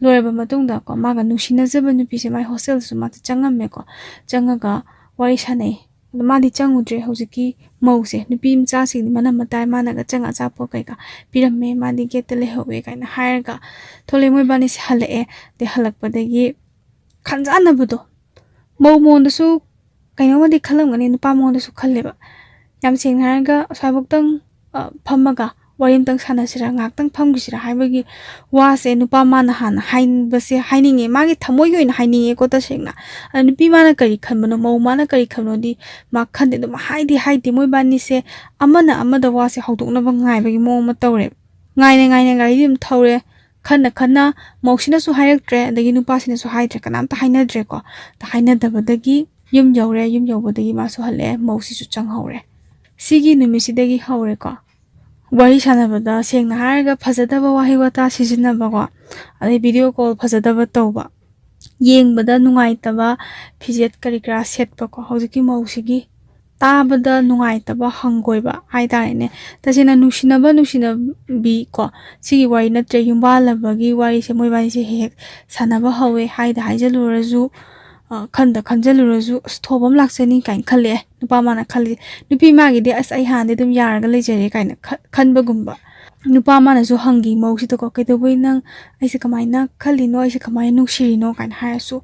ꯂꯣꯏꯔꯕ ꯃꯇꯨꯡꯗꯀꯣ, ꯃꯥꯒ ꯅꯨꯡꯁꯤꯅꯖꯕ ꯅꯨꯄꯤꯁꯦ ꯃꯥꯏ ꯍꯣꯁꯇꯦꯜꯗꯁꯨ ꯃꯥꯁꯦ ꯆꯪꯉꯝꯃꯦꯀꯣ꯫ ꯆꯪꯉꯒ ꯋꯥꯔꯤ ꯁꯥꯟꯅꯩ꯫ ꯑꯗꯣ ꯃꯥꯗꯤ ꯆꯪꯉꯨꯗ꯭ꯔꯦ꯫ ꯍꯧꯖꯤꯛꯀꯤ ꯃꯧꯁꯦ, ꯅꯨꯄꯤ ꯃꯆꯥꯁꯤꯡꯗꯤ ꯃꯅꯝ ꯃꯇꯥꯏ ꯃꯥꯅꯒ ꯆꯪꯉ ꯑꯆꯥꯄꯣꯠ ꯀꯩꯀꯥ ꯄꯤꯔꯝꯃꯦ, ꯃꯥꯗꯤ ꯒꯦꯠꯇ ꯂꯩꯍꯧꯋꯦ ꯀꯥꯏꯅ ꯍꯥꯏꯔꯒ ꯊꯣꯛꯂꯛꯑꯦ꯫ ꯃꯣꯏꯕꯥꯅꯤꯁꯦ ꯍꯜꯂꯛꯑꯦ꯫ ꯑꯗꯩ ꯍꯜꯂꯛꯄꯗꯒꯤ ꯈꯟꯖꯥꯟꯅꯕꯗꯣ, ꯃꯧ ꯃꯉꯣꯟꯗꯁꯨ ꯀꯩꯅꯣꯝꯃꯗꯤ ꯈꯜꯂꯝꯒꯅꯤ, ꯅꯨꯄꯥ ꯃꯉꯣꯟꯗꯁꯨ ꯈꯜꯂꯦꯕ꯫ ꯌꯥꯝ ꯁꯦꯡꯅ ꯍꯥꯏꯔꯒ ꯑꯁ꯭ꯋꯥꯏꯐꯥꯎꯇꯪ, ꯑ, ꯐꯝꯃꯒ ꯋꯥꯔꯤ ꯑꯝꯇꯪ ꯁꯥꯟꯅꯁꯤꯔꯥ, ꯉꯥꯏꯍꯥꯛꯇꯪ ꯐꯝꯈꯤꯁꯤꯔꯥ ꯍꯥꯏꯕꯒꯤ ꯋꯥꯁꯦ ꯅꯨꯄꯥ ꯃꯥꯅ ꯍꯥꯟꯅ ꯍꯥꯏꯕꯁꯦ ꯍꯥꯏꯅꯤꯡꯉꯦ, ꯃꯥꯒꯤ ꯊꯃꯣꯏꯒꯤ ꯑꯣꯏꯅ ꯍꯥꯏꯅꯤꯡꯉꯦꯀꯣ ꯇꯁꯦꯡꯅ꯫ ꯑꯗ ꯅꯨꯄꯤ ꯃꯥꯅ ꯀꯔꯤ ꯈꯟꯕꯅꯣ, ꯃꯧ ꯃꯥꯅ ꯀꯔꯤ ꯈꯟꯕꯅꯣꯗꯤ ꯃꯥ ꯈꯟꯗꯦ꯫ ꯑꯗꯨꯝ ꯍꯥꯏꯗꯤ ꯍꯥꯏꯗꯦ꯫ ꯃꯣꯏꯕꯥꯅꯤꯁꯦ ꯑꯃꯅ ꯑꯃꯗ ꯋꯥꯁꯦ ꯍꯧꯗꯣꯛꯅꯕ ꯉꯥꯏꯕꯒꯤ ꯃꯑꯣꯡ ꯑꯃ ꯇꯧꯔꯦ꯫ ꯉꯥꯏꯅ ꯉꯥꯏꯅ ꯒꯥꯔꯤꯗꯤ ꯑꯗꯨꯝ ꯊꯧꯔꯦ꯫ ꯈꯟꯅ ꯈꯟꯅ ꯃꯧꯁꯤꯅꯁꯨ ꯍꯥꯏꯔꯛꯇ꯭ꯔꯦ, ꯑꯗꯒꯤ ꯅꯨꯄꯥꯁꯤꯅꯁꯨ ꯍꯥꯏꯗ꯭ꯔꯦ, ꯀꯅꯥꯝꯇ ꯍꯥꯏꯅꯗ꯭ꯔꯦꯀꯣ꯫ ꯍꯥꯏꯅꯗꯕꯗꯒꯤ ꯌꯨꯝ ꯌꯧꯔꯦ꯫ ꯌꯨꯝ ꯌꯧꯕꯗꯒꯤ ꯃꯥꯁꯨ ꯍꯜꯂꯛꯑꯦ, ꯃꯧꯁꯤꯁꯨ ꯆꯪꯍꯧꯔꯦ꯫ ꯁꯤꯒꯤ ꯅꯨꯃꯤꯠꯁꯤꯗꯒꯤ ꯍꯧꯔꯦꯀꯣ, ꯋꯥꯔꯤ ꯁꯥꯟꯅꯕꯗ ꯁꯦꯡꯅ ꯍꯥꯏꯔꯒ ꯐꯖꯗꯕ ꯋꯥꯍꯩ ꯋꯥꯇꯥ ꯁꯤꯖꯤꯟꯅꯕꯀꯣ, ꯑꯗꯩ ꯚꯤꯗꯤꯑꯣ ꯀꯣꯜ ꯐꯖꯗꯕ ꯇꯧꯕ, ꯌꯦꯡꯕꯗ ꯅꯨꯡꯉꯥꯏꯇꯕ ꯐꯤꯖꯦꯠ ꯀꯔꯤ ꯀꯔꯥ ꯁꯦꯠꯄꯀꯣ꯫ ꯍꯧꯖꯤꯛꯀꯤ ꯃꯧꯁꯤꯒꯤ ꯇꯥꯕꯗ ꯅꯨꯡꯉꯥꯏꯇꯕ ꯍꯪꯒꯣꯏꯕ ꯍꯥꯏꯇꯥꯔꯦꯅꯦ꯫ ꯇꯁꯦꯡꯅ ꯅꯨꯡꯁꯤꯅꯕ ꯅꯨꯡꯁꯤꯅꯕꯤ ꯀꯣ, ꯁꯤꯒꯤ ꯋꯥꯔꯤ ꯅꯠꯇ꯭ꯔꯦ, ꯌꯨꯝꯕꯥꯜꯂꯕꯒꯤ ꯋꯥꯔꯤꯁꯦ ꯃꯣꯏꯕꯥꯅꯤꯁꯦ ꯍꯦꯛ ꯍꯦꯛ ꯁꯥꯟꯅꯕ ꯍꯧꯋꯦ꯫ ꯍꯥꯏꯗ ꯍꯥꯏꯖꯜꯂꯨꯔꯁꯨ, ꯑ, ꯈꯟꯗ ꯈꯟꯖꯜꯂꯨꯔꯁꯨ, "ꯑꯁ, ꯊꯣꯕ ꯑꯃ ꯂꯥꯛꯆꯅꯤ" ꯀꯥꯏꯅ ꯈꯜꯂꯛꯑꯦ ꯅꯨꯄꯥ ꯃꯥꯅ ꯈꯜꯂꯤ꯫ ꯅꯨꯄꯤ ꯃꯥꯒꯤꯗꯤ, "ꯑꯁ, ꯑꯩ ꯍꯥꯟꯅꯗꯤ ꯑꯗꯨꯝ ꯌꯥꯔꯒ ꯂꯩꯖꯔꯦ" ꯀꯥꯏꯅ ꯈ-, ꯈꯟꯕꯒꯨꯝꯕ꯫ ꯅꯨꯄꯥ ꯃꯥꯅꯁꯨ ꯍꯪꯈꯤ ꯃꯧꯁꯤꯗꯀꯣ, "ꯀꯩꯗꯧꯕꯩ ꯅꯪ ꯑꯩꯁꯦ ꯀꯃꯥꯏꯅ ꯈꯜꯂꯤꯅꯣ, ꯑꯩꯁꯦ ꯀꯃꯥꯏꯅ ꯅꯨꯡꯁꯤꯔꯤꯅꯣ?" ꯀꯥꯏꯅ ꯍꯥꯏꯔꯁꯨ,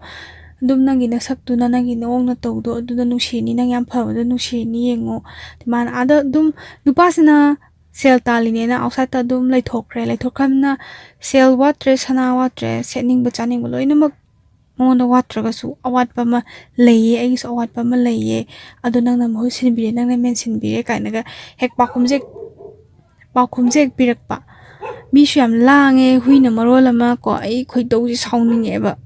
"ꯑꯗꯨꯝ ꯅꯪꯒꯤ ꯅꯁꯛꯇꯨꯅ, ꯅꯪꯒꯤ ꯅꯑꯣꯡ ꯅꯇꯧꯗꯣ ꯑꯗꯨꯅ ꯅꯨꯡꯁꯤꯔꯤꯅꯤ, ꯅꯪ ꯌꯥꯝ ꯐꯕꯗꯣ ꯅꯨꯡꯁꯤꯔꯤꯅꯤ, ꯌꯦꯡꯉꯣ꯫" ꯃꯥꯅ ꯑꯥꯗ ꯑꯗꯨꯝ, ꯅꯨꯄꯥꯁꯤꯅ ꯁꯦꯜ ꯇꯥꯜꯂꯤꯅꯦꯅ ꯑꯥꯎꯠꯁꯥꯏꯗꯠꯇ ꯑꯗꯨꯝ ꯂꯩꯊꯣꯛꯈ꯭ꯔꯦ꯫ ꯂꯩꯊꯣꯛꯈ꯭ꯔꯕꯅꯤꯅ ꯁꯦꯜ ꯋꯥꯠꯇ꯭ꯔꯦ, ꯁꯅꯥ ꯋꯥꯠꯇ꯭ꯔꯦ, ꯁꯦꯠꯅꯤꯡꯕ ꯆꯥꯅꯤꯡꯕ ꯂꯣꯏꯅꯃꯛ ꯃꯉꯣꯟꯗ ꯋꯥꯠꯇ꯭ꯔꯒꯁꯨ ꯑꯋꯥꯠꯄ ꯑꯃ ꯂꯩꯌꯦ, ꯑꯩꯒꯤꯁꯨ ꯑꯋꯥꯠꯄ ꯑꯃ ꯂꯩꯌꯦ, ꯑꯗꯣ ꯅꯪꯅ ꯃꯍꯨꯠ ꯁꯤꯟꯕꯤꯔꯦ, ꯅꯪꯅ ꯃꯦꯟꯁꯤꯟꯕꯤꯔꯦ ꯀꯥꯏꯅꯒ ꯍꯦꯛ ꯄꯥꯎꯈꯨꯝꯁꯦ, ꯄꯥꯎꯈꯨꯝꯁꯦ ꯍꯦꯛ ꯄꯤꯔꯛꯄ꯫ "ꯃꯤꯁꯨ ꯌꯥꯝ ꯂꯥꯡꯉꯦ, ꯍꯨꯏꯅ ꯃꯔꯣꯜ ꯑꯃ" ꯀꯣ, ꯑꯩ ꯈꯣꯏꯗꯧꯁꯦ ꯁꯥꯎꯅꯤꯡꯉꯛꯑꯦꯕ꯫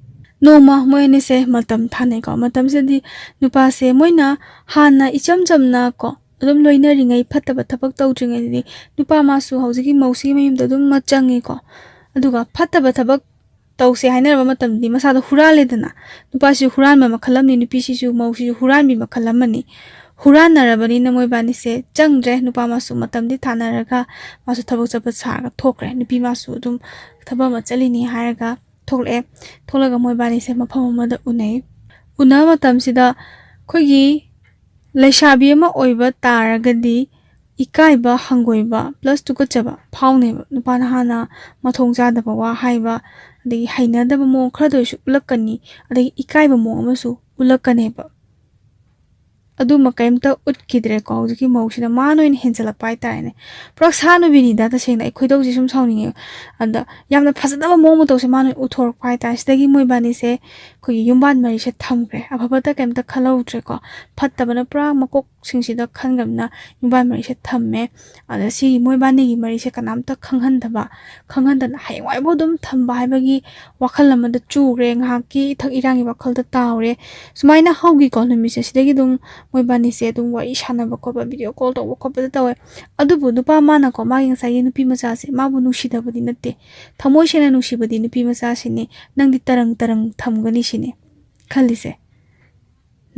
ꯅꯣꯡꯃ ꯃꯣꯏ ꯑꯅꯤꯁꯦ ꯃꯇꯝ ꯊꯥꯅꯩꯀꯣ꯫ ꯃꯇꯝꯁꯤꯗꯗꯤ ꯅꯨꯄꯥꯁꯦ ꯃꯣꯏꯅ ꯍꯥꯟꯅ ꯏꯆꯝ ꯆꯝꯅ ꯀꯣ ꯑꯗꯨꯝ ꯂꯣꯏꯅꯔꯤꯉꯩ, ꯐꯠꯇꯕ ꯊꯕꯛ ꯇꯧꯗ꯭ꯔꯤꯉꯩꯗꯗꯤ ꯅꯨꯄꯥ ꯃꯥꯁꯨ ꯍꯧꯖꯤꯛꯀꯤ ꯃꯧꯁꯤꯒꯤ ꯃꯌꯨꯝꯗ ꯑꯗꯨꯝ ꯃ-, ꯆꯪꯉꯤꯀꯣ꯫ ꯑꯗꯨꯒ ꯐꯠꯇꯕ ꯊꯕꯛ ꯇꯧꯁꯦ ꯍꯥꯏꯅꯔꯕ ꯃꯇꯝꯗꯗꯤ ꯃꯁꯥꯗꯣ ꯍꯨꯔꯥꯜꯂꯦꯗꯅ꯫ ꯅꯨꯄꯥꯁꯤꯁꯨ ꯍꯨꯔꯥꯟꯕ ꯃꯈꯜ ꯑꯃꯅꯤ, ꯅꯨꯄꯤꯁꯤꯁꯨ, ꯃꯧꯁꯤꯁꯨ ꯍꯨꯔꯥꯟꯕꯤ ꯃꯈꯜ ꯑꯃꯅꯤ꯫ ꯍꯨꯔꯥꯟꯅꯔꯕꯅꯤꯅ ꯃꯣꯏꯕꯥꯅꯤꯁꯦ ꯆꯪꯗ꯭ꯔꯦ꯫ ꯅꯨꯄꯥ ꯃꯥꯁꯨ ꯃꯇꯝꯗꯤ ꯊꯥꯅꯔꯒ ꯃꯥꯁꯨ ꯊꯕꯛ ꯆꯠꯄ ꯁꯥꯔꯒ ꯊꯣꯛꯈ꯭ꯔꯦ꯫ ꯅꯨꯄꯤ ꯃꯥꯁꯨ ꯑꯗꯨꯝ ꯊꯕꯛ ꯑꯃ ꯆꯠꯂꯤꯅꯤ ꯍꯥꯏꯔꯒ ꯊꯣꯛꯂꯛꯑꯦ꯫ ꯊꯣꯛꯂꯒ ꯃꯣꯏꯕꯥꯅꯤꯁꯦ ꯃꯐꯝ ꯑꯃꯗ ꯎꯅꯩ꯫ ꯎꯅꯕ ꯃꯇꯝꯁꯤꯗ ꯑꯩꯈꯣꯏꯒꯤ ꯂꯩꯁꯥꯕꯤ ꯑꯃ ꯑꯣꯏꯕ ꯇꯥꯔꯒꯗꯤ ꯏꯀꯥꯏꯕ, ꯍꯪꯒꯣꯏꯕ plus ꯇꯨꯀꯠꯆꯕ ꯐꯥꯎꯅꯦꯕ꯫ ꯅꯨꯄꯥꯅ ꯍꯥꯟꯅ ꯃꯊꯣꯡ ꯆꯥꯗꯕ ꯋꯥ ꯍꯥꯏꯕ, ꯑꯗꯒꯤ ꯍꯩꯅꯗꯕ ꯃꯑꯣꯡ ꯈꯔꯗ ꯑꯣꯏꯔꯁꯨ ꯎꯠꯂꯛꯀꯅꯤ, ꯑꯗꯒꯤ ꯏꯀꯥꯏꯕ ꯃꯑꯣꯡ ꯑꯃꯁꯨ ꯎꯠꯂꯛꯀꯅꯦꯕ꯫ ꯑꯗꯨꯃ ꯀꯩꯝꯇ ꯎꯠꯈꯤꯗ꯭ꯔꯦꯀꯣ꯫ ꯍꯧꯖꯤꯛꯀꯤ ꯃꯧꯁꯤꯅ ꯃꯥꯅ ꯑꯣꯏꯅ ꯍꯦꯟꯖꯜꯂꯛꯄ ꯍꯥꯏꯇꯥꯔꯦꯅꯦ꯫ ꯄꯨꯔꯥ ꯁꯥ ꯅꯨꯕꯤꯅꯤꯗ ꯇꯁꯦꯡꯅ꯫ ꯑꯩ ꯈꯣꯏꯗꯧꯁꯦ ꯁꯨꯝ ꯁꯥꯎꯅꯤꯡꯉꯦ꯫ ꯑꯗ ꯌꯥꯝꯅ ꯐꯖꯗꯕ ꯃꯑꯣꯡ ꯃꯇꯧꯁꯦ ꯃꯥꯅ ꯑꯣꯏꯅ ꯎꯠꯊꯣꯔꯛꯄ ꯍꯥꯏꯇꯥꯔꯦ꯫ ꯁꯤꯗꯒꯤ ꯃꯣꯏꯕꯥꯅꯤꯁꯦ ꯑꯩꯈꯣꯏꯒꯤ ꯌꯨꯝꯕꯥꯟ ꯃꯔꯤꯁꯦ ꯊꯝꯈ꯭ꯔꯦ꯫ ꯑꯐꯕꯇ ꯀꯩꯝꯇ ꯈꯜꯍꯧꯗ꯭ꯔꯦꯀꯣ꯫ ꯐꯠꯇꯕꯅ ꯄꯨꯔꯥ ꯃꯀꯣꯛꯁꯤꯡꯁꯤꯗ ꯈꯟꯈ꯭ꯔꯕꯅꯤꯅ ꯌꯨꯝꯕꯥꯟ ꯃꯔꯤꯁꯦ ꯊꯝꯃꯦ꯫ ꯑꯗ ꯁꯤꯒꯤ ꯃꯣꯏꯕꯥꯅꯤꯒꯤ ꯃꯔꯤꯁꯦ ꯀꯅꯥꯝꯇ ꯈꯪꯍꯟꯗꯕ, ꯈꯪꯍꯟꯗꯅ ꯍꯌꯦꯡꯋꯥꯏꯐꯥꯎ ꯑꯗꯨꯝ ꯊꯝꯕ ꯍꯥꯏꯕꯒꯤ ꯋꯥꯈꯜ ꯑꯃꯗ ꯆꯨꯈ꯭ꯔꯦ꯫ ꯉꯥꯏꯍꯥꯛꯀꯤ ꯏꯊꯛ ꯏꯔꯥꯡꯒꯤ ꯋꯥꯈꯜꯗ ꯇꯥꯎꯔꯦ꯫ ꯁꯨꯃꯥꯏꯅ ꯍꯧꯈꯤꯀꯣ ꯅꯨꯃꯤꯠꯁꯦ꯫ ꯁꯤꯗꯒꯤ ꯑꯗꯨꯝ ꯃꯣꯏꯕꯥꯅꯤꯁꯦ ꯑꯗꯨꯝ ꯋꯥꯔꯤ ꯁꯥꯟꯅꯕ ꯈꯣꯠꯄ, video call ꯇꯧꯕ ꯈꯣꯠꯄꯗ ꯇꯧꯋꯦ꯫ ꯑꯗꯨꯕꯨ ꯅꯨꯄꯥ ꯃꯥꯅꯀꯣ, ꯃꯥꯒꯤ ꯉꯁꯥꯏꯒꯤ ꯅꯨꯄꯤ ꯃꯆꯥꯁꯦ ꯃꯥꯕꯨ ꯅꯨꯡꯁꯤꯗꯕꯗꯤ ꯅꯠꯇꯦ, ꯊꯃꯣꯏ ꯁꯦꯡꯅ ꯅꯨꯡꯁꯤꯕꯗꯤ ꯅꯨꯄꯤ ꯃꯆꯥꯁꯤꯅꯤ꯫ "ꯅꯪꯗꯤ ꯇꯔꯪ ꯇꯔꯪ ꯊꯝꯒꯅꯤ" ꯁꯤꯅꯤ ꯈꯜꯂꯤꯁꯦ꯫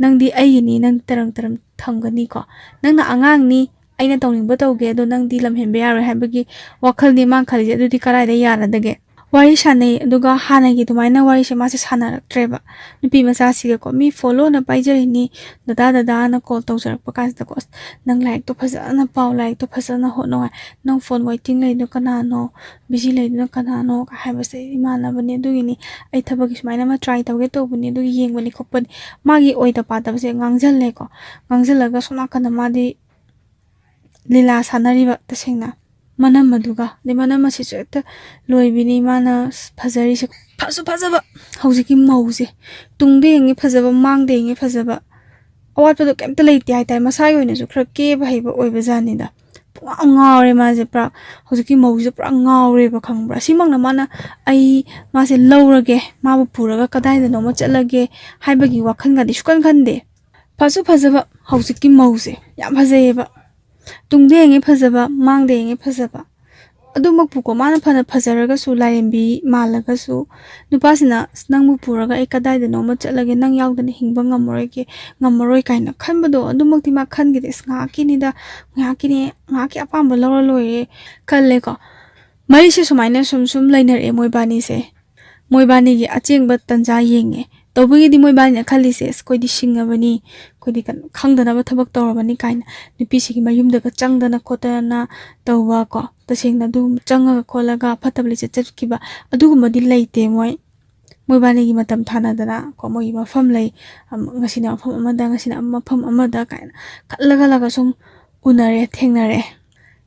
"ꯅꯪꯗꯤ ꯑꯩꯒꯤꯅꯤ, ꯅꯪꯗꯤ ꯇꯔꯪ ꯇꯔꯪ ꯊꯝꯒꯅꯤꯀꯣ꯫ ꯅꯪꯅ ꯑꯉꯥꯡꯅꯤ, ꯑꯩꯅ ꯇꯧꯅꯤꯡꯕ ꯇꯧꯒꯦ, ꯑꯗꯣ ꯅꯪꯗꯤ ꯂꯝꯍꯦꯟꯕ ꯌꯥꯔꯣꯏ" ꯍꯥꯏꯕꯒꯤ ꯋꯥꯈꯜꯅꯤ ꯃꯥꯅ ꯈꯜꯂꯤꯁꯦ꯫ ꯑꯗꯨꯗꯤ ꯀꯗꯥꯏꯗ ꯌꯥꯔꯗꯒꯦ? ꯋꯥꯔꯤ ꯁꯥꯟꯅꯩ, ꯑꯗꯨꯒ ꯍꯥꯟꯅꯒꯤ ꯑꯗꯨꯃꯥꯏꯅ ꯋꯥꯔꯤꯁꯦ ꯃꯥꯁꯦ ꯁꯥꯟꯅꯔꯛꯇ꯭ꯔꯦꯕ꯫ ꯅꯨꯄꯤ ꯃꯆꯥꯁꯤꯒꯀꯣ, ꯃꯤ ꯐꯣꯂꯣꯅ ꯄꯥꯏꯖꯔꯤꯅꯤ, ꯗꯗꯥ ꯗꯗꯥꯅ ꯀꯣꯜ ꯇꯧꯖꯔꯛꯄ ꯀꯥꯟꯁꯤꯗꯀꯣ, "ꯑꯁ, ꯅꯪ ꯂꯥꯏꯔꯤꯛꯇꯣ ꯐꯖꯅ ꯄꯥꯎ, ꯂꯥꯏꯔꯤꯛꯇꯣ ꯐꯖꯅ ꯍꯣꯠꯅꯧ ꯍꯥꯏ, ꯅꯪ ꯐꯣꯟ ꯋꯦꯇꯤꯡ ꯂꯩꯗꯣ ꯀꯅꯥꯅꯣ, ꯕꯤꯖꯤ ꯂꯩꯗꯨꯅ ꯀꯅꯥꯅꯣ?" ꯍꯥꯏꯕꯁꯦ, "ꯏꯃꯥꯟꯅꯕꯅꯤ, ꯑꯗꯨꯒꯤꯅꯤ, ꯑꯩ ꯊꯕꯛꯀꯤ ꯁꯨꯃꯥꯏꯅ ꯑꯃ ꯇ꯭ꯔꯥꯏ ꯇꯧꯒꯦ ꯇꯧꯕꯅꯤ, ꯑꯗꯨꯒꯤ ꯌꯦꯡꯕꯅꯤ ꯈꯣꯠꯄꯅꯤ"꯫ ꯃꯥꯒꯤ ꯑꯣꯏꯗ ꯄꯥꯗꯕꯁꯦ ꯉꯥꯡꯁꯤꯜꯂꯦꯀꯣ꯫ ꯉꯥꯡꯁꯤꯜꯂꯒ ꯁꯣꯝ ꯅꯥꯀꯟꯗ ꯃꯥꯗꯤ ꯂꯤꯂꯥ ꯁꯥꯟꯅꯔꯤꯕ, ꯇꯁꯦꯡꯅ꯫ ꯃꯅꯝ ꯑꯗꯨꯒ, ꯑꯗꯩ ꯃꯅꯝ ꯑꯁꯤꯁꯨ ꯍꯦꯛꯇ ꯂꯣꯏꯕꯤꯅꯤ ꯃꯥꯅ ꯐꯖꯔꯤꯁꯦ꯫ ꯐꯁꯨ ꯐꯖꯕ ꯍꯧꯖꯤꯛꯀꯤ ꯃꯧꯁꯦ, ꯇꯨꯡꯗ ꯌꯦꯡꯉꯦ ꯐꯖꯕ, ꯃꯥꯡꯗ ꯌꯦꯡꯉꯦ ꯐꯖꯕ, ꯑꯋꯥꯠꯄꯗꯣ ꯀꯩꯝꯇ ꯂꯩꯇꯦ ꯍꯥꯏꯇꯥꯔꯦ꯫ ꯃꯁꯥꯒꯤ ꯑꯣꯏꯅꯁꯨ ꯈꯔ ꯀꯦꯕ ꯍꯩꯕ ꯑꯣꯏꯕ ꯖꯥꯠꯅꯤꯗ꯫ ꯄꯨꯡꯉꯥꯎ ꯉꯥꯎꯔꯦ ꯃꯥꯁꯦ ꯄꯨꯔꯥ꯫ ꯍꯧꯖꯤꯛꯀꯤ ꯃꯧꯁꯦ ꯄꯨꯔꯥ ꯉꯥꯎꯔꯦꯕ, ꯈꯪꯕ꯭ꯔꯥ? ꯁꯤꯃꯛꯅ ꯃꯥꯅ "ꯑꯩ ꯃꯥꯁꯦ ꯂꯧꯔꯒꯦ, ꯃꯥꯕꯨ ꯄꯨꯔꯒ ꯀꯗꯥꯏꯗꯅꯣꯃ ꯆꯠꯂꯒꯦ" ꯍꯥꯏꯕꯒꯤ ꯋꯥꯈꯜꯒꯗꯤ ꯁꯨꯀꯟ ꯈꯟꯗꯦ꯫ ꯐꯁꯨ ꯐꯖꯕ ꯍꯧꯖꯤꯛꯀꯤ ꯃꯧꯁꯦ, ꯌꯥꯝ ꯐꯖꯩꯌꯦꯕ꯫ ꯇꯨꯡꯗ ꯌꯦꯡꯉꯦ ꯐꯖꯕ, ꯃꯥꯡꯗ ꯌꯦꯡꯉꯦ ꯐꯖꯕ꯫ ꯑꯗꯨꯃꯛꯄꯨꯀꯣ, ꯃꯥꯅ ꯐꯅ ꯐꯖꯔꯒꯁꯨ, ꯂꯥꯏꯔꯦꯝꯕꯤ ꯃꯥꯜꯂꯒꯁꯨ, ꯅꯨꯄꯥꯁꯤꯅ "ꯑꯁ, ꯅꯪꯕꯨ ꯄꯨꯔꯒ ꯑꯩ ꯀꯗꯥꯏꯗꯅꯣꯃ ꯆꯠꯂꯒꯦ, ꯅꯪ ꯌꯥꯎꯗꯅ ꯍꯤꯡꯕ ꯉꯝꯃꯔꯣꯏꯒꯦ, ꯉꯝꯃꯔꯣꯏ" ꯀꯥꯏꯅ ꯈꯟꯕꯗꯣ, ꯑꯗꯨꯃꯛꯇꯤ ꯃꯥ ꯈꯟꯈꯤꯗꯦ꯫ "ꯑꯁ, ꯉꯥꯏꯍꯥꯛꯀꯤꯅꯤꯗ, ꯉꯥꯏꯍꯥꯛꯀꯤꯅꯤ, ꯉꯥꯏꯍꯥꯛꯀꯤ ꯑꯄꯥꯝꯕ ꯂꯧꯔ ꯂꯣꯏꯔꯦ" ꯈꯜꯂꯦꯀꯣ꯫ ꯃꯔꯤꯁꯦ ꯁꯨꯃꯥꯏꯅ ꯁꯨꯝ ꯁꯨꯝ ꯂꯩꯅꯔꯛꯑꯦ ꯃꯣꯏꯕꯥꯅꯤꯁꯦ꯫ ꯃꯣꯏꯕꯥꯅꯤꯒꯤ ꯑꯆꯦꯡꯕ ꯇꯟꯖꯥ ꯌꯦꯡꯉꯦ꯫ ꯇꯧꯕꯒꯤꯗꯤ ꯃꯣꯏꯕꯥꯅꯤꯅ ꯈꯜꯂꯤꯁꯦ, "ꯑꯁ, ꯑꯩꯈꯣꯏꯗꯤ ꯁꯤꯡꯉꯕꯅꯤ, ꯑꯩꯈꯣꯏꯗꯤ ꯀꯩꯅꯣ ꯈꯪꯗꯅꯕ ꯊꯕꯛ ꯇꯧꯔꯕꯅꯤ" ꯀꯥꯏꯅ, ꯅꯨꯄꯤꯁꯤꯒꯤ ꯃꯌꯨꯝꯗꯒ ꯆꯪꯗꯅ ꯈꯣꯠꯇꯅ ꯇꯧꯕ ꯀꯣ, ꯇꯁꯦꯡꯅ ꯑꯗꯨꯝ ꯆꯪꯉꯒ ꯈꯣꯠꯂꯒ ꯐꯠꯇꯕ ꯂꯤꯆꯠ ꯆꯠꯈꯤꯕ ꯑꯗꯨꯒꯨꯝꯕꯗꯤ ꯂꯩꯇꯦ꯫ ꯃꯣꯏ, ꯃꯣꯏꯕꯥꯅꯤꯒꯤ ꯃꯇꯝ ꯊꯥꯅꯗꯅ ꯀꯣ, ꯃꯣꯏꯒꯤ ꯃꯐꯝ ꯂꯩ, ꯑꯝ, ꯉꯁꯤꯅ ꯃꯐꯝ ꯑꯃꯗ, ꯉꯁꯤꯅ ꯃꯐꯝ ꯑꯃꯗ ꯀꯥꯏꯅ ꯈꯜꯂ ꯈꯜꯂꯒ ꯁꯨꯝ ꯎꯅꯔꯦ, ꯊꯦꯡꯅꯔꯦ꯫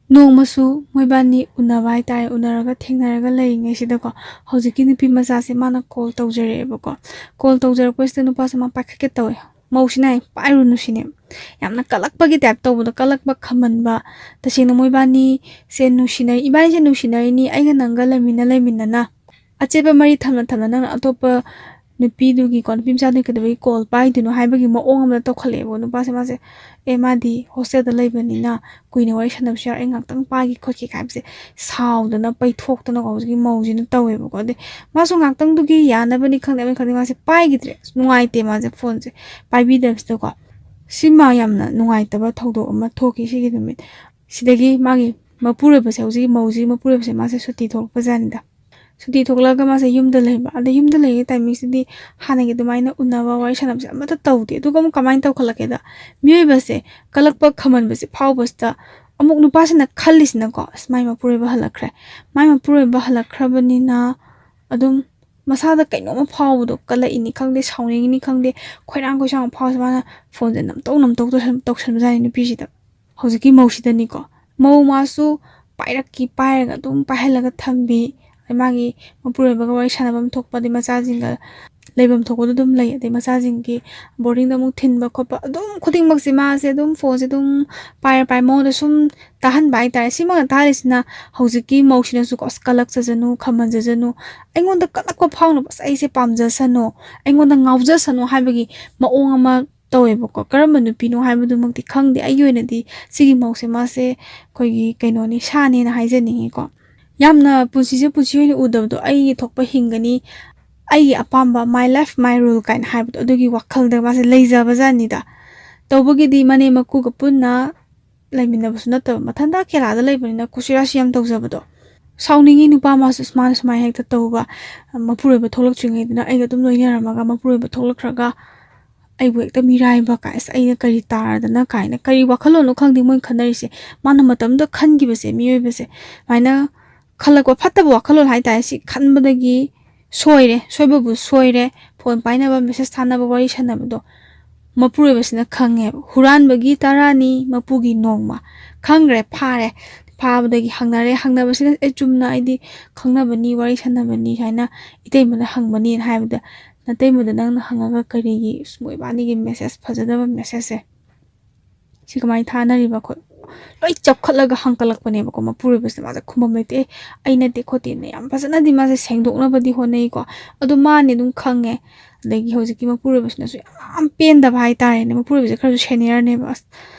ꯅꯣꯡꯃꯁꯨ ꯃꯣꯏꯕꯥꯅꯤ ꯎꯅꯕ ꯍꯥꯏꯇꯥꯔꯦ, ꯎꯅꯔꯒ ꯊꯦꯡꯅꯔꯒ ꯂꯩꯔꯤꯉꯩꯁꯤꯗꯀꯣ, ꯍꯧꯖꯤꯛꯀꯤ ꯅꯨꯄꯤ ꯃꯆꯥꯁꯦ ꯃꯥꯅ ꯀꯣꯜ ꯇꯧꯖꯔꯛꯑꯦꯕꯀꯣ꯫ ꯀꯣꯜ ꯇꯧꯖꯔꯛꯄꯁꯤꯗ ꯅꯨꯄꯥꯁꯦ ꯃꯥ ꯄꯥꯏꯈꯠꯀꯦ ꯇꯧꯋꯦ꯫ ꯃꯧꯁꯤꯅ ꯍꯥꯏ, "ꯄꯥꯏꯔꯨꯅꯨ" ꯁꯤꯅꯦ꯫ ꯌꯥꯝꯅ ꯀꯜꯂꯛꯄꯒꯤ ꯇꯥꯏꯞ ꯇꯧꯕꯗꯣ, ꯀꯜꯂꯛꯄ ꯈꯝꯍꯟꯕ꯫ ꯇꯁꯦꯡꯅ ꯃꯣꯏꯕꯥꯅꯤꯁꯦ ꯅꯨꯡꯁꯤꯅꯔꯤ, ꯏꯕꯥꯅꯤꯁꯦ ꯅꯨꯡꯁꯤꯅꯔꯤꯅꯤ, ꯑꯩꯒ ꯅꯪꯒ ꯂꯩꯃꯤꯟꯅ ꯂꯩꯃꯤꯟꯅꯅ ꯑꯆꯦꯠꯄ ꯃꯔꯤ ꯊꯝꯅ ꯊꯝꯅ ꯅꯪꯅ ꯑꯇꯣꯞꯄ ꯅꯨꯄꯤꯗꯨꯒꯤꯀꯣ, ꯅꯨꯄꯤ ꯃꯆꯥꯗꯨꯒꯤ ꯀꯩꯗꯧꯕꯒꯤ ꯀꯣꯜ ꯄꯥꯏꯗꯣꯏꯅꯣ ꯍꯥꯏꯕꯒꯤ ꯃꯑꯣꯡ ꯑꯃꯗ ꯇꯧꯈꯠꯂꯛꯑꯦꯕ ꯅꯨꯄꯥꯁꯦ꯫ ꯃꯥꯁꯦ, "ꯑꯦ, ꯃꯥꯗꯤ ꯍꯣꯁꯇꯦꯜꯗ ꯂꯩꯕꯅꯤꯅ ꯀꯨꯏꯅ ꯋꯥꯔꯤ ꯁꯥꯟꯅꯕꯁꯨ ꯌꯥꯎꯔꯦ, ꯑꯩ ꯉꯥꯛꯇꯪ ꯄꯥꯏꯒꯦ ꯈꯣꯠꯀꯦ" ꯍꯥꯏꯕꯁꯦ ꯁꯥꯎꯗꯅ ꯄꯩꯊꯣꯛꯇꯅꯀꯣ ꯍꯧꯖꯤꯛꯀꯤ ꯃꯧꯁꯤꯅ ꯇꯧꯋꯦꯕꯀꯣ꯫ ꯑꯗꯩ ꯃꯥꯁꯨ ꯉꯥꯛꯇꯪꯗꯨꯒꯤ ꯌꯥꯅꯕꯅꯤ ꯈꯪꯗꯦ, ꯑꯃꯅꯤ ꯈꯪꯗꯦ, ꯃꯥꯁꯦ ꯄꯥꯏꯈꯤꯗ꯭ꯔꯦ꯫ ꯑꯁ, ꯅꯨꯡꯉꯥꯏꯇꯦ ꯃꯥꯁꯦ ꯐꯣꯟꯁꯦ ꯄꯥꯏꯕꯤꯗꯕꯁꯤꯗꯀꯣ꯫ ꯁꯤꯃ ꯌꯥꯝꯅ ꯅꯨꯡꯉꯥꯏꯇꯕ ꯊꯧꯗꯣꯛ ꯑꯃ ꯊꯣꯛꯈꯤ ꯁꯤꯒꯤ ꯅꯨꯃꯤꯠ꯫ ꯁꯤꯗꯒꯤ ꯃꯥꯒꯤ ꯃꯄꯨꯔꯣꯏꯕꯁꯦ, ꯍꯧꯖꯤꯛꯀꯤ ꯃꯧꯁꯤꯒꯤ ꯃꯄꯨꯔꯣꯏꯕꯁꯦ, ꯃꯥꯁꯦ ꯁꯨꯇꯤ ꯊꯣꯛꯂꯛꯄ ꯖꯥꯠꯅꯤꯗ꯫ ꯁꯨꯇꯤ ꯊꯣꯛꯂꯛꯑꯒ ꯃꯥꯁꯦ ꯌꯨꯝꯗ ꯂꯩꯕ꯫ ꯑꯗ ꯌꯨꯝꯗ ꯂꯩꯔꯤꯉꯩ ꯇꯥꯏꯃꯤꯡꯁꯤꯗꯤ ꯍꯥꯟꯅꯒꯤ ꯑꯗꯨꯃꯥꯏꯅ ꯎꯅꯕ, ꯋꯥꯔꯤ ꯁꯥꯟꯅꯕꯁꯦ ꯑꯃꯠꯇ ꯇꯧꯗꯦ꯫ ꯑꯗꯨꯒ ꯑꯃꯨꯛ ꯀꯃꯥꯏꯅ ꯇꯧꯈꯠꯂꯛꯀꯦꯗ, ꯃꯤꯑꯣꯏꯕꯁꯦ ꯀꯜꯂꯛꯄ ꯈꯝꯍꯟꯕꯁꯦ ꯐꯥꯎꯕꯁꯤꯗ ꯑꯃꯨꯛ ꯅꯨꯄꯥꯁꯤꯅ ꯈꯜꯂꯤꯁꯤꯅꯀꯣ, "ꯑꯁ, ꯃꯥꯏ ꯃꯄꯨꯔꯣꯏꯕ ꯍꯜꯂꯛꯈ꯭ꯔꯦ, ꯃꯥꯏ ꯃꯄꯨꯔꯣꯏꯕ ꯍꯜꯂꯛꯈ꯭ꯔꯕꯅꯤꯅ ꯑꯗꯨꯝ ꯃꯁꯥꯗ ꯀꯩꯅꯣꯝꯃ ꯐꯥꯎꯕꯗꯣ, ꯀꯜꯂꯛꯏꯅꯤ ꯈꯪꯗꯦ, ꯁꯥꯎꯅꯤꯡꯉꯤꯅꯤ ꯈꯪꯗꯦ, ꯈꯣꯏꯔꯥꯡ ꯈꯣꯏꯁꯥꯎ ꯐꯥꯎꯕꯁꯦ ꯃꯥꯅ ꯐꯣꯟꯁꯦ ꯅꯝꯇꯧ ꯅꯝꯇꯧ ꯇꯧꯁꯟ-, ꯇꯧꯁꯟꯕꯖꯥꯠꯅꯤ ꯅꯨꯄꯤꯁꯤꯗ, ꯍꯧꯖꯤꯛꯀꯤ ꯃꯧꯁꯤꯗꯅꯤꯀꯣ꯫ ꯃꯧ ꯃꯥꯁꯨ ꯄꯥꯏꯔꯛꯀꯤ ꯄꯥꯏꯔꯒ ꯑꯗꯨꯝ ꯄꯥꯏꯍꯜꯂꯒ ꯊꯝꯕꯤ꯫ ꯑꯗꯩ ꯃꯥꯒꯤ ꯃꯄꯨꯔꯣꯏꯕꯒ ꯋꯥꯔꯤ ꯁꯥꯟꯅꯐꯝ ꯊꯣꯛꯄ, ꯑꯗꯩ ꯃꯆꯥꯁꯤꯡꯒ ꯂꯩꯐꯝ ꯊꯣꯛꯄꯗꯣ ꯑꯗꯨꯝ ꯂꯩ꯫ ꯑꯗꯩ ꯃꯆꯥꯁꯤꯡꯒꯤ ꯕꯣꯔꯗꯤꯡꯗ ꯑꯃꯨꯛ ꯊꯤꯟꯕ ꯈꯣꯠꯄ, ꯑꯗꯨꯝ ꯈꯨꯗꯤꯡꯃꯛꯁꯦ ꯃꯥꯁꯦ ꯑꯗꯨꯝ ꯐꯣꯟꯁꯦ ꯑꯗꯨꯝ ꯄꯥꯏꯔ ꯄꯥꯏ ꯃꯉꯣꯟꯗ ꯁꯨꯝ ꯇꯥꯍꯟꯕ ꯍꯥꯏꯇꯥꯔꯦ꯫ ꯁꯤꯃꯛꯅ ꯇꯥꯍꯜꯂꯤꯁꯤꯅ ꯍꯧꯖꯤꯛꯀꯤ ꯃꯧꯁꯤꯅꯁꯨꯀꯣ, "ꯑꯁ, ꯀꯜꯂꯛꯆꯖꯅꯨ, ꯈꯝꯍꯟꯖꯖꯅꯨ, ꯑꯩꯉꯣꯟꯗ ꯀꯜꯂꯛꯄ ꯐꯥꯎꯅꯕ, ꯑꯁ, ꯑꯩꯁꯦ ꯄꯥꯝꯖꯁꯅꯨ, ꯑꯩꯉꯣꯟꯗ ꯉꯥꯎꯖꯁꯅꯨ" ꯍꯥꯏꯕꯒꯤ ꯃꯑꯣꯡ ꯑꯃ ꯇꯧꯋꯦꯕꯀꯣ꯫ ꯀꯔꯝꯕ ꯅꯨꯄꯤꯅꯣ ꯍꯥꯏꯕꯗꯨꯃꯛꯇꯤ ꯈꯪꯗꯦ꯫ ꯑꯩꯒꯤ ꯑꯣꯏꯅꯗꯤ ꯁꯤꯒꯤ ꯃꯧꯁꯦ, ꯃꯥꯁꯦ ꯑꯩꯈꯣꯏꯒꯤ ꯀꯩꯅꯣꯅꯤ, ꯁꯥꯅꯦꯅ ꯍꯥꯏꯖꯅꯤꯡꯉꯤꯀꯣ꯫ ꯌꯥꯝꯅ ꯄꯨꯟꯁꯤꯁꯦ ꯄꯨꯟꯁꯤ ꯑꯣꯏꯅ ꯎꯗꯕꯗꯣ, ꯑꯩꯒꯤ ꯊꯣꯛꯄ ꯍꯤꯡꯒꯅꯤ, ꯑꯩꯒꯤ ꯑꯄꯥꯝꯕ, "My life, my rule" ꯀꯥꯏꯅ ꯍꯥꯏꯕꯗꯣ, ꯑꯗꯨꯒꯤ ꯋꯥꯈꯜꯗ ꯃꯥꯁꯦ ꯂꯩꯖꯕ ꯖꯥꯠꯅꯤꯗ꯫ ꯇꯧꯕꯒꯤꯗꯤ ꯃꯅꯦꯝ ꯃꯀꯨꯒ ꯄꯨꯟꯅ ꯂꯩꯃꯤꯟꯅꯕꯁꯨ ꯅꯠꯇꯕ, ꯃꯊꯟꯇ ꯀꯦꯔꯥꯗ ꯂꯩꯕꯅꯤꯅ ꯀꯨꯁꯤꯔꯥꯁꯤ ꯌꯥꯝ ꯇꯧꯖꯕꯗꯣ꯫ ꯁꯥꯎꯅꯤꯡꯉꯤ ꯅꯨꯄꯥ ꯃꯥꯁꯨ, ꯃꯥꯅ ꯁꯨꯃꯥꯏꯅ ꯍꯦꯛꯇ ꯇꯧꯕ, ꯃꯄꯨꯔꯣꯏꯕ ꯊꯣꯛꯂꯛꯇ꯭ꯔꯤꯉꯩꯗꯅ ꯑꯩꯒ ꯑꯗꯨꯝ ꯂꯣꯏꯅꯔꯝꯃꯒ, ꯃꯄꯨꯔꯣꯏꯕ ꯊꯣꯛꯂꯛꯈ꯭ꯔꯒ ꯑꯩꯕꯨ ꯍꯦꯛꯇ ꯃꯤꯔꯥꯏꯕ ꯀꯥꯏ, "ꯑꯁ, ꯑꯩꯅ ꯀꯔꯤ ꯇꯥꯔꯗꯅ?" ꯀꯥꯏꯅ, ꯀꯔꯤ ꯋꯥꯈꯜꯂꯣꯟꯅꯣ ꯈꯪꯗꯦ ꯃꯣꯏꯅ ꯈꯟꯅꯔꯤꯁꯦ꯫ ꯃꯥꯅ ꯃꯇꯝꯗꯨꯗ ꯈꯟꯈꯤꯕꯁꯦ, ꯃꯤꯑꯣꯏꯕꯁꯦ ꯁꯨꯃꯥꯏꯅ ꯈꯜꯂꯛꯄ ꯐꯠꯇꯕ ꯋꯥꯈꯜꯂꯣꯟ ꯍꯥꯏꯇꯥꯔꯦ, ꯁꯤ ꯈꯟꯕꯗꯒꯤ ꯁꯣꯏꯔꯦ, ꯁꯣꯏꯕꯕꯨ ꯁꯣꯏꯔꯦ꯫ ꯐꯣꯟ ꯄꯥꯏꯅꯕ, ꯃꯦꯁꯦꯖ ꯊꯥꯅꯕ, ꯋꯥꯔꯤ ꯁꯥꯟꯅꯕꯗꯣ ꯃꯄꯨꯔꯣꯏꯕꯁꯤꯅ ꯈꯪꯉꯦꯕ꯫ ꯍꯨꯔꯥꯟꯕꯒꯤ ꯇꯔꯥꯅꯤ, ꯃꯄꯨꯒꯤ ꯅꯣꯡꯃ꯫ ꯈꯪꯈ꯭ꯔꯦ, ꯐꯥꯔꯦ꯫ ꯐꯥꯕꯗꯒꯤ ꯍꯪꯅꯔꯦ꯫ ꯍꯪꯅꯕꯁꯤꯅ, "ꯑꯦ, ꯆꯨꯝꯅ ꯑꯩꯗꯤ ꯈꯪꯅꯕꯅꯤ, ꯋꯥꯔꯤ ꯁꯥꯟꯅꯕꯅꯤ, ꯁꯨꯃꯥꯏꯅ ꯏꯇꯩꯃꯗ ꯍꯪꯕꯅꯤ" ꯍꯥꯏꯕꯗ, "ꯅꯇꯩꯃꯗ ꯅꯪꯅ ꯍꯪꯉꯒ ꯀꯔꯤꯒꯤ ꯃꯣꯏꯕꯥꯅꯤꯒꯤ ꯃꯦꯁꯦꯖ, ꯐꯖꯗꯕ ꯃꯦꯁꯦꯖꯁꯦ ꯁꯤ ꯀꯃꯥꯏꯅ ꯊꯥꯅꯔꯤꯕ?" ꯈꯣꯠ-, ꯂꯣꯏ ꯆꯞꯈꯠꯂꯒ ꯍꯪꯀꯠꯂꯛꯄꯅꯦꯕꯀꯣ꯫ ꯃꯄꯨꯔꯣꯏꯕꯁꯤꯅ ꯃꯥꯁꯦ ꯈꯨꯝꯕꯝ ꯂꯩꯇꯦ꯫ "ꯑꯦ, ꯑꯩ ꯅꯠꯇꯦ ꯈꯣꯠꯇꯦꯅ" ꯌꯥꯝ ꯐꯖꯅꯗꯤ ꯃꯥꯁꯦ ꯁꯦꯡꯗꯣꯛꯅꯕꯗꯤ ꯍꯣꯠꯅꯩꯀꯣ꯫ ꯑꯗꯣ ꯃꯥꯅꯦ ꯑꯗꯨꯝ ꯈꯪꯉꯦ꯫ ꯑꯗꯒꯤ ꯍꯧꯖꯤꯛꯀꯤ ꯃꯄꯨꯔꯣꯏꯕꯁꯤꯅꯁꯨ ꯌꯥꯝ ꯄꯦꯟꯗꯕ ꯍꯥꯏꯇꯥꯔꯦꯅꯦ꯫ ꯃꯄꯨꯔꯣꯏꯕꯁꯦ ꯈꯔꯁꯨ ꯁꯦꯅꯤꯌꯔꯅꯦꯕ꯫ ꯑꯁ,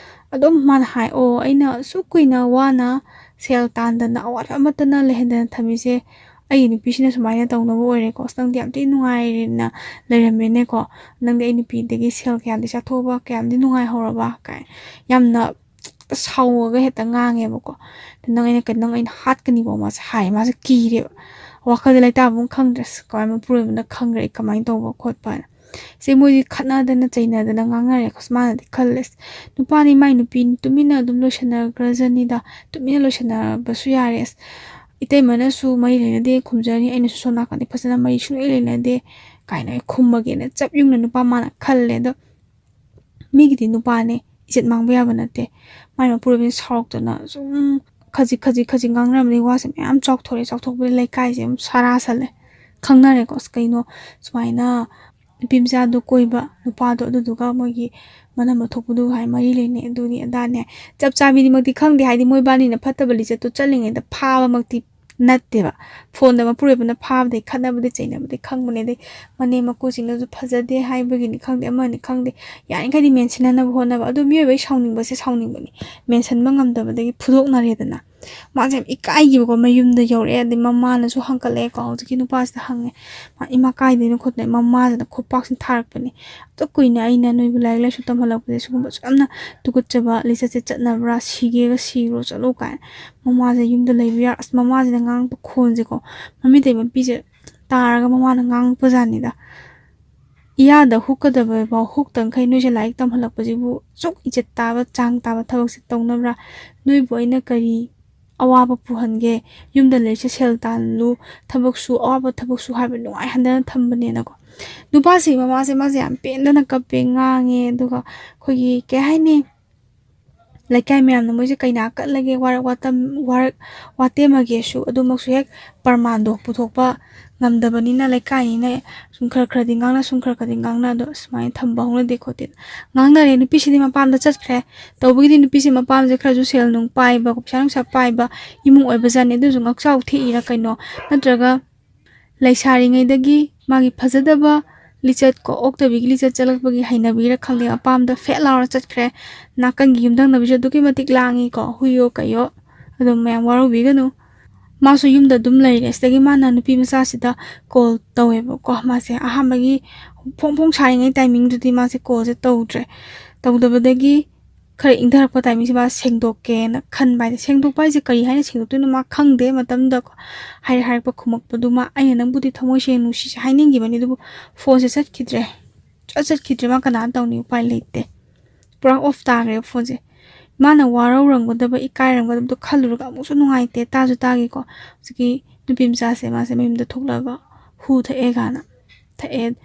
ꯑꯗꯨꯝ ꯃꯥꯅ ꯍꯥꯏ, "ꯑꯣ, ꯑꯩꯅ ꯑꯁꯨꯛ ꯀꯨꯏꯅ ꯋꯥꯅ ꯁꯦꯜ ꯇꯥꯟꯗꯅ, ꯑꯋꯥꯠꯄ ꯑꯃꯠꯇꯅ ꯂꯩꯍꯟꯗꯅ ꯊꯝꯃꯤꯁꯦ ꯑꯩꯒꯤ ꯅꯨꯄꯤꯁꯤꯅ ꯁꯨꯃꯥꯏꯅ ꯇꯧꯅꯕ ꯑꯣꯏꯔꯦꯀꯣ꯫ ꯑꯁ, ꯅꯪꯗꯤ ꯌꯥꯝ ꯊꯤꯅ ꯅꯨꯡꯉꯥꯏꯔꯦꯅ ꯂꯩꯔꯝꯃꯦꯅꯦꯀꯣ꯫ ꯅꯪꯗꯤ ꯑꯩ ꯅꯨꯄꯤꯗꯒꯤ ꯁꯦꯜ ꯀꯌꯥꯝꯗꯤ ꯆꯥꯊꯣꯛꯑꯕ, ꯀꯌꯥꯝꯗꯤ ꯅꯨꯡꯉꯥꯏꯍꯧꯔꯕ?" ꯀꯥꯏ ꯌꯥꯝꯅ ꯁꯥꯎꯔꯒ ꯍꯦꯛꯇ ꯉꯥꯡꯉꯦꯕꯀꯣ꯫ "ꯅꯪ ꯑꯩꯅ ꯀꯩ-, ꯅꯪ ꯑꯩꯅ ꯍꯥꯠꯀꯅꯤꯕꯣ" ꯃꯥꯁꯦ ꯍꯥꯏ꯫ ꯃꯥꯁꯦ ꯀꯤꯔꯦꯕ꯫ ꯋꯥꯈꯜꯗ ꯂꯩꯇꯥꯕ ꯑꯃ ꯈꯪꯗ꯭ꯔꯦ꯫ ꯑꯁ, ꯀꯃꯥꯏꯅ ꯃꯄꯨꯔꯣꯏꯕꯅ ꯈꯪꯈ꯭ꯔꯦ ꯑꯩ ꯀꯃꯥꯏꯅ ꯇꯧꯕ ꯈꯣꯠꯄ ꯍꯥꯏꯅ꯫ ꯁꯤ ꯃꯣꯏꯗꯤ ꯈꯠꯅꯗꯅ ꯆꯩꯅꯗꯅ ꯉꯥꯡꯅꯔꯦ꯫ ꯑꯁ, ꯃꯥꯅꯗꯤ ꯈꯜꯂꯦ, "ꯑꯁ, ꯅꯨꯄꯥꯅꯤ ꯃꯥꯏ ꯅꯨꯄꯤꯅꯤ, ꯇꯨꯃꯤꯟꯅ ꯑꯗꯨꯝ ꯂꯣꯏꯁꯟꯅꯈ꯭ꯔꯖꯅꯤꯗ, ꯇꯨꯃꯤꯟꯅ ꯂꯣꯏꯁꯟꯅꯕꯁꯨ ꯌꯥꯔꯦ꯫ ꯑꯁ, ꯏꯇꯩꯃꯅꯁꯨ ꯃꯔꯤ ꯂꯩꯅꯗꯦ ꯈꯨꯝꯖꯔꯅꯤ, ꯑꯩꯅꯁꯨ ꯁꯣꯝ ꯅꯥꯀꯟꯗ ꯐꯖꯅ ꯃꯔꯤ ꯁꯨꯡꯂꯩ ꯂꯩꯅꯗꯦ" ꯀꯥꯏꯅ ꯑꯩ ꯈꯨꯝꯃꯒꯦꯅ ꯆꯞ ꯌꯨꯡꯅ ꯅꯨꯄꯥ ꯃꯥꯅ ꯈꯜꯂꯦ꯫ ꯑꯗꯣ ꯃꯤꯒꯤꯗꯤ ꯅꯨꯄꯥꯅꯦ, ꯏꯖꯠ ꯃꯥꯡꯕ ꯌꯥꯕ ꯅꯠꯇꯦ꯫ ꯃꯥꯏ ꯃꯄꯨꯔꯣꯏꯕꯅ ꯁꯥꯎꯔꯛꯇꯅ ꯁꯨꯝ ꯈꯖꯤꯛ ꯈꯖꯤꯛ ꯈꯖꯤꯛ ꯉꯥꯡꯅꯔꯝꯕꯗꯒꯤ ꯋꯥꯁꯦ ꯃꯌꯥꯝ ꯆꯥꯎꯊꯣꯔꯛꯑꯦ꯫ ꯆꯥꯎꯊꯣꯛꯄꯗ ꯂꯩꯀꯥꯏꯁꯦ ꯑꯗꯨꯝ ꯁꯥꯔꯥ ꯁꯜꯂꯦ, ꯈꯪꯅꯔꯦꯀꯣ꯫ "ꯑꯁ, ꯀꯩꯅꯣ ꯁꯨꯃꯥꯏꯅ ꯅꯨꯄꯤ ꯃꯆꯥꯗꯣ ꯀꯣꯏꯕ ꯅꯨꯄꯥꯗꯣ, ꯑꯗꯨꯗꯨꯒ ꯃꯣꯏꯒꯤ ꯃꯅꯝ ꯃꯊꯣꯛꯄꯗꯨ ꯍꯥꯏ ꯃꯔꯤ ꯂꯩꯅꯩ, ꯑꯗꯨꯅꯤ ꯑꯗꯥꯅꯦ"꯫ ꯆꯞ ꯆꯥꯕꯤꯗꯤꯃꯛꯇꯤ ꯈꯪꯗꯦ, ꯍꯥꯏꯗꯤ ꯃꯣꯏꯕꯥꯅꯤꯅ ꯐꯠꯇꯕ ꯂꯤꯆꯠꯇꯣ ꯆꯠꯂꯤꯉꯩꯗ ꯐꯥꯕꯃꯛꯇꯤ ꯅꯠꯇꯦꯕ꯫ ꯐꯣꯟꯗ ꯃꯄꯨꯔꯣꯏꯕꯅ ꯐꯥꯕꯗꯩ ꯈꯠꯅꯕꯗꯩ ꯆꯩꯅꯕꯗꯩ ꯈꯪꯕꯅꯦ꯫ ꯑꯗꯩ ꯃꯅꯦꯝ ꯃꯀꯨꯁꯤꯡꯅꯁꯨ ꯐꯖꯗꯦ ꯍꯥꯏꯕꯒꯤꯅꯤ ꯈꯪꯗꯦ, ꯑꯃꯅꯤ ꯈꯪꯗꯦ, ꯌꯥꯔꯤꯈꯩꯗꯤ ꯃꯦꯟꯁꯤꯟꯅꯅꯕ ꯍꯣꯠꯅꯕ꯫ ꯑꯗꯨ ꯃꯤꯑꯣꯏꯕꯒꯤ ꯁꯥꯎꯅꯤꯡꯕꯁꯦ ꯁꯥꯎꯅꯤꯡꯕꯅꯤ, ꯃꯦꯟꯁꯤꯟꯕ ꯉꯝꯗꯕꯗꯒꯤ ꯐꯨꯗꯣꯛꯅꯔꯦꯗꯅ꯫ ꯃꯥꯁꯦ ꯌꯥꯝ ꯏꯀꯥꯏꯈꯤꯕꯀꯣ, ꯃꯌꯨꯝꯗ ꯌꯧꯔꯛꯑꯦ꯫ ꯑꯗꯩ ꯃꯃꯥꯅꯁꯨ ꯍꯪꯒꯠꯂꯛꯑꯦꯀꯣ, ꯍꯧꯖꯤꯛꯀꯤ ꯅꯨꯄꯥꯁꯤꯗ ꯍꯪꯉꯦ, "ꯃꯥ ꯏꯃꯥ ꯀꯥꯏꯗꯩꯅꯣ ꯈꯣꯠꯇꯩꯅꯣ?" ꯃꯃꯥꯁꯤꯅ ꯈꯨꯄꯥꯛꯁꯤꯅ ꯊꯥꯔꯛꯄꯅꯦ꯫ "ꯑꯗꯨꯛ ꯀꯨꯏꯅ ꯑꯩꯅ ꯅꯣꯏꯕꯨ ꯂꯥꯏꯔꯤꯛ ꯂꯥꯏꯁꯨ ꯇꯝꯍꯜꯂꯛꯄꯁꯦ ꯁꯤꯒꯨꯝꯕ ꯑꯁꯨꯛ ꯌꯥꯝꯅ ꯇꯨꯀꯠꯆꯕ ꯂꯤꯆꯠꯁꯦ ꯆꯠꯅꯕ꯭ꯔꯥ? ꯁꯤꯒꯦꯒ ꯁꯤꯔꯣ, ꯆꯠꯂꯣ" ꯀꯥꯏꯅ꯫ ꯃꯃꯥꯁꯦ ꯌꯨꯝꯗ ꯂꯩꯕ ꯌꯥꯔ-, ꯑꯁ, ꯃꯃꯥꯁꯤꯅ ꯉꯥꯡꯉꯛꯄ ꯈꯣꯟꯁꯦꯀꯣ, ꯃꯃꯤꯠꯇꯩ ꯃꯄꯤꯁꯦ ꯇꯥꯔꯒ ꯃꯃꯥꯅ ꯉꯥꯡꯉꯛꯄꯖꯥꯠꯅꯤꯗ꯫ "ꯏꯌꯥꯗ ꯍꯨꯛꯀꯗꯕ ꯐꯥꯎ ꯍꯨꯛꯇꯪꯈꯩ ꯅꯣꯏꯁꯦ ꯂꯥꯏꯔꯤꯛ ꯇꯝꯍꯜꯂꯛꯄꯁꯤꯕꯨ ꯑꯁꯨꯛ ꯏꯖꯠ ꯇꯥꯕ, ꯆꯥꯡ ꯇꯥꯕ ꯊꯕꯛꯁꯦ ꯇꯧꯅꯕ꯭ꯔꯥ? ꯅꯣꯏꯕꯨ ꯑꯩꯅ ꯀꯔꯤ ꯑꯋꯥꯕ ꯄꯨꯍꯟꯒꯦ? ꯌꯨꯝꯗ ꯂꯩꯔꯤꯁꯦ ꯁꯦꯜ ꯇꯥꯜꯂꯨ, ꯊꯕꯛꯁꯨ, ꯑꯋꯥꯕ ꯊꯕꯛꯁꯨ" ꯍꯥꯏꯕ ꯅꯨꯡꯉꯥꯏꯍꯟꯗꯅ ꯊꯝꯕꯅꯦꯅꯀꯣ꯫ ꯅꯨꯄꯥꯁꯤꯒꯤ ꯃꯃꯥꯁꯦ, ꯃꯥꯁꯦ ꯌꯥꯝ ꯄꯦꯟꯗꯅ ꯀꯞꯄꯦ, ꯉꯥꯡꯉꯦ꯫ ꯑꯗꯨꯒ ꯑꯩꯈꯣꯏꯒꯤ, ꯀꯩ ꯍꯥꯏꯅꯤ, ꯂꯩꯀꯥꯏ ꯃꯌꯥꯝꯅ ꯃꯣꯏꯁꯦ ꯀꯩꯅꯥ ꯀꯠꯂꯒꯦ, ꯋꯥꯔꯛ ꯋꯥꯇꯝ-, ꯋꯥꯔꯛ ꯋꯥꯇꯦꯝꯃꯒꯦꯁꯨ ꯑꯗꯨꯃꯛꯁꯨ ꯍꯦꯛ ꯄ꯭ꯔꯃꯥꯟꯗꯣ ꯄꯨꯊꯣꯛꯄ ꯉꯝꯗꯕꯅꯤꯅ, ꯂꯩꯀꯥꯏꯅꯤꯅ ꯁꯨꯝ ꯈꯔ ꯈꯔꯗꯤ ꯉꯥꯡꯅ, ꯁꯨꯝ ꯈꯔ ꯈꯔꯗꯤ ꯉꯥꯡꯅ, ꯑꯗꯣ ꯁꯨꯃꯥꯏꯅ ꯊꯝꯕ ꯍꯧꯅꯗꯦ ꯈꯣꯠꯇꯦ ꯉꯥꯡꯅꯔꯦ꯫ ꯅꯨꯄꯤꯁꯤꯗꯤ ꯃꯄꯥꯝꯗ ꯆꯠꯈ꯭ꯔꯦ꯫ ꯇꯧꯕꯒꯤꯗꯤ ꯅꯨꯄꯤꯁꯦ ꯃꯄꯥꯝꯁꯦ ꯈꯔꯁꯨ ꯁꯦꯜ ꯅꯨꯡ ꯄꯥꯏꯕ, ꯄꯩꯁꯥ ꯅꯨꯡꯁꯥ ꯄꯥꯏꯕ ꯏꯃꯨꯡ ꯑꯣꯏꯕꯖꯥꯠꯅꯤ꯫ ꯑꯗꯨꯁꯨ ꯉꯛꯆꯥꯎ ꯊꯦꯛꯏꯔ ꯀꯩꯅꯣ, ꯅꯠꯇ꯭ꯔꯒ ꯂꯩꯁꯥꯔꯤꯉꯩꯗꯒꯤ ꯃꯥꯒꯤ ꯐꯖꯗꯕ ꯂꯤꯆꯠ ꯀꯣ, ꯑꯣꯛꯇꯕꯤꯒꯤ ꯂꯤꯆꯠ ꯆꯠꯂꯛꯄꯒꯤ ꯍꯩꯅꯕꯤꯔ ꯈꯪꯗꯦ, ꯃꯄꯥꯝꯗ ꯐꯦꯠ ꯂꯥꯎꯔ ꯆꯠꯈ꯭ꯔꯦ꯫ ꯅꯥꯀꯟꯒꯤ ꯌꯨꯝꯊꯪꯅꯕꯤꯁꯨ ꯑꯗꯨꯛꯀꯤ ꯃꯇꯤꯛ ꯂꯥꯡꯉꯤꯀꯣ, ꯍꯨꯏꯌꯣ ꯀꯩꯌꯣ, ꯑꯗꯨꯝ ꯃꯌꯥꯝ ꯋꯥꯔꯧꯕꯤꯒꯅꯨ꯫ ꯃꯥꯁꯨ ꯌꯨꯝꯗ ꯑꯗꯨꯝ ꯂꯩꯔꯦ꯫ ꯑꯁꯤꯗꯒꯤ ꯃꯥꯅ ꯅꯨꯄꯤ ꯃꯆꯥꯁꯤꯗ ꯀꯣꯜ ꯇꯧꯋꯦꯕꯀꯣ꯫ ꯃꯥꯁꯦ ꯑꯍꯥꯟꯕꯒꯤ ꯐꯣꯡ ꯐꯣꯡ ꯁꯥꯔꯤꯉꯩ ꯇꯥꯏꯃꯤꯡꯗꯨꯗꯤ ꯃꯥꯁꯦ ꯀꯣꯜꯁꯦ ꯇꯧꯗ꯭ꯔꯦ꯫ ꯇꯧꯗꯕꯗꯒꯤ ꯈꯔ ꯏꯪꯊꯔꯛꯄ ꯇꯥꯏꯃꯤꯡꯁꯦ ꯃꯥ ꯁꯦꯡꯗꯣꯛꯀꯦꯅ ꯈꯟꯕ ꯍꯥꯏꯗꯤ, ꯁꯦꯡꯗꯣꯛꯄ ꯍꯥꯏꯁꯦ ꯀꯔꯤ ꯍꯥꯏꯅ ꯁꯦꯡꯗꯣꯛꯇꯣꯏꯅꯣ ꯃꯥ ꯈꯪꯗꯦ꯫ ꯃꯇꯝꯗꯨꯗ ꯍꯥꯏꯔ ꯍꯥꯏꯔꯛꯄ ꯈꯨꯝꯃꯛꯄꯗꯨꯃ ꯑꯩꯅ ꯅꯪꯕꯨꯗꯤ ꯊꯃꯣꯏ ꯁꯦꯡꯅ ꯅꯨꯡꯁꯤꯁꯦ ꯍꯥꯏꯅꯤꯡꯈꯤꯕꯅꯤ, ꯑꯗꯨꯕꯨ ꯐꯣꯟꯁꯦ ꯆꯠꯈꯤꯗ꯭ꯔꯦ꯫ ꯆꯠ ꯆꯠꯈꯤꯗ꯭ꯔꯦ꯫ ꯃꯥ ꯀꯅꯥꯅ ꯇꯧꯅꯤ? ꯎꯄꯥꯏ ꯂꯩꯇꯦ꯫ ꯄꯨꯔꯥ ꯑꯣꯐ ꯇꯥꯈ꯭ꯔꯦꯕ ꯐꯣꯟꯁꯦ꯫ ꯃꯥꯅ ꯋꯥꯔꯧꯔꯝꯒꯗꯕ, ꯏꯀꯥꯏꯔꯝꯒꯗꯕꯗꯣ ꯈꯜꯂꯨꯔꯒ ꯑꯃꯨꯛꯁꯨ ꯅꯨꯡꯉꯥꯏꯇꯦ꯫ ꯇꯥꯁꯨ ꯇꯥꯒꯦꯀꯣ꯫ ꯍꯧꯖꯤꯛꯀꯤ ꯅꯨꯄꯤ ꯃꯆꯥꯁꯦ, ꯃꯥꯁꯦ ꯃꯌꯨꯝꯗ ꯊꯣꯛꯂꯛꯑꯒ ꯍꯨ ꯊꯛꯑꯦ ꯀꯥꯏꯅ, ꯊꯛꯑꯦ,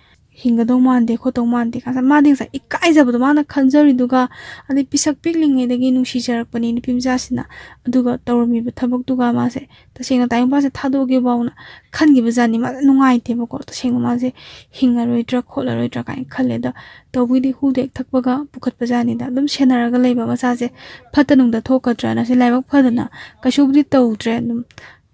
ꯍꯤꯡꯒꯗꯧ ꯃꯥꯟꯗꯦ ꯈꯣꯠꯇꯧ ꯃꯥꯟꯗꯦ ꯀꯥꯏꯅ ꯃꯥꯗꯤ ꯉꯁꯥꯏ ꯏꯀꯥꯏꯖꯕꯗꯣ ꯃꯥꯅ ꯈꯟꯖꯔꯤꯗꯨꯒ, ꯑꯗꯩ ꯄꯤꯁꯛ ꯄꯤꯛꯂꯤꯉꯩꯗꯒꯤ ꯅꯨꯡꯁꯤꯖꯔꯛꯄꯅꯤ ꯅꯨꯄꯤ ꯃꯆꯥꯁꯤꯅ, ꯑꯗꯨꯒ ꯇꯧꯔꯝꯃꯤꯕ ꯊꯕꯛꯇꯨꯒ ꯃꯥꯁꯦ ꯇꯁꯦꯡꯅ ꯇꯥꯏꯕꯪ ꯃꯄꯥꯟꯁꯦ ꯊꯥꯗꯣꯛꯑꯒꯦ ꯐꯥꯎꯅ ꯈꯟꯈꯤꯕ ꯖꯥꯠꯅꯤ꯫ ꯃꯥꯁꯦ ꯅꯨꯡꯉꯥꯏꯇꯦꯕꯀꯣ꯫ ꯇꯁꯦꯡꯅ ꯃꯥꯁꯦ ꯍꯤꯡꯉꯔꯣꯏꯗ꯭ꯔꯥ ꯈꯣꯠꯂꯔꯣꯏꯗ꯭ꯔꯥ ꯀꯥꯏꯅ ꯈꯜꯂꯦ꯫ ꯑꯗꯣ ꯇꯧꯕꯒꯤꯗꯤ ꯍꯨꯗꯣ ꯍꯦꯛ ꯊꯛꯄꯒ ꯄꯨꯈꯠꯄ ꯖꯥꯠꯅꯤꯗ꯫ ꯑꯗꯨꯝ ꯁꯦꯟꯅꯔꯒ ꯂꯩꯕ ꯃꯆꯥꯁꯦ ꯐꯠꯇ ꯅꯨꯡꯗ ꯊꯣꯛꯀꯗ꯭ꯔꯅ꯫ ꯁꯤ ꯂꯥꯏꯕꯛ ꯐꯗꯅ ꯀꯩꯁꯨꯕꯨꯗꯤ ꯇꯧꯗ꯭ꯔꯦ꯫ ꯑꯗꯨꯝ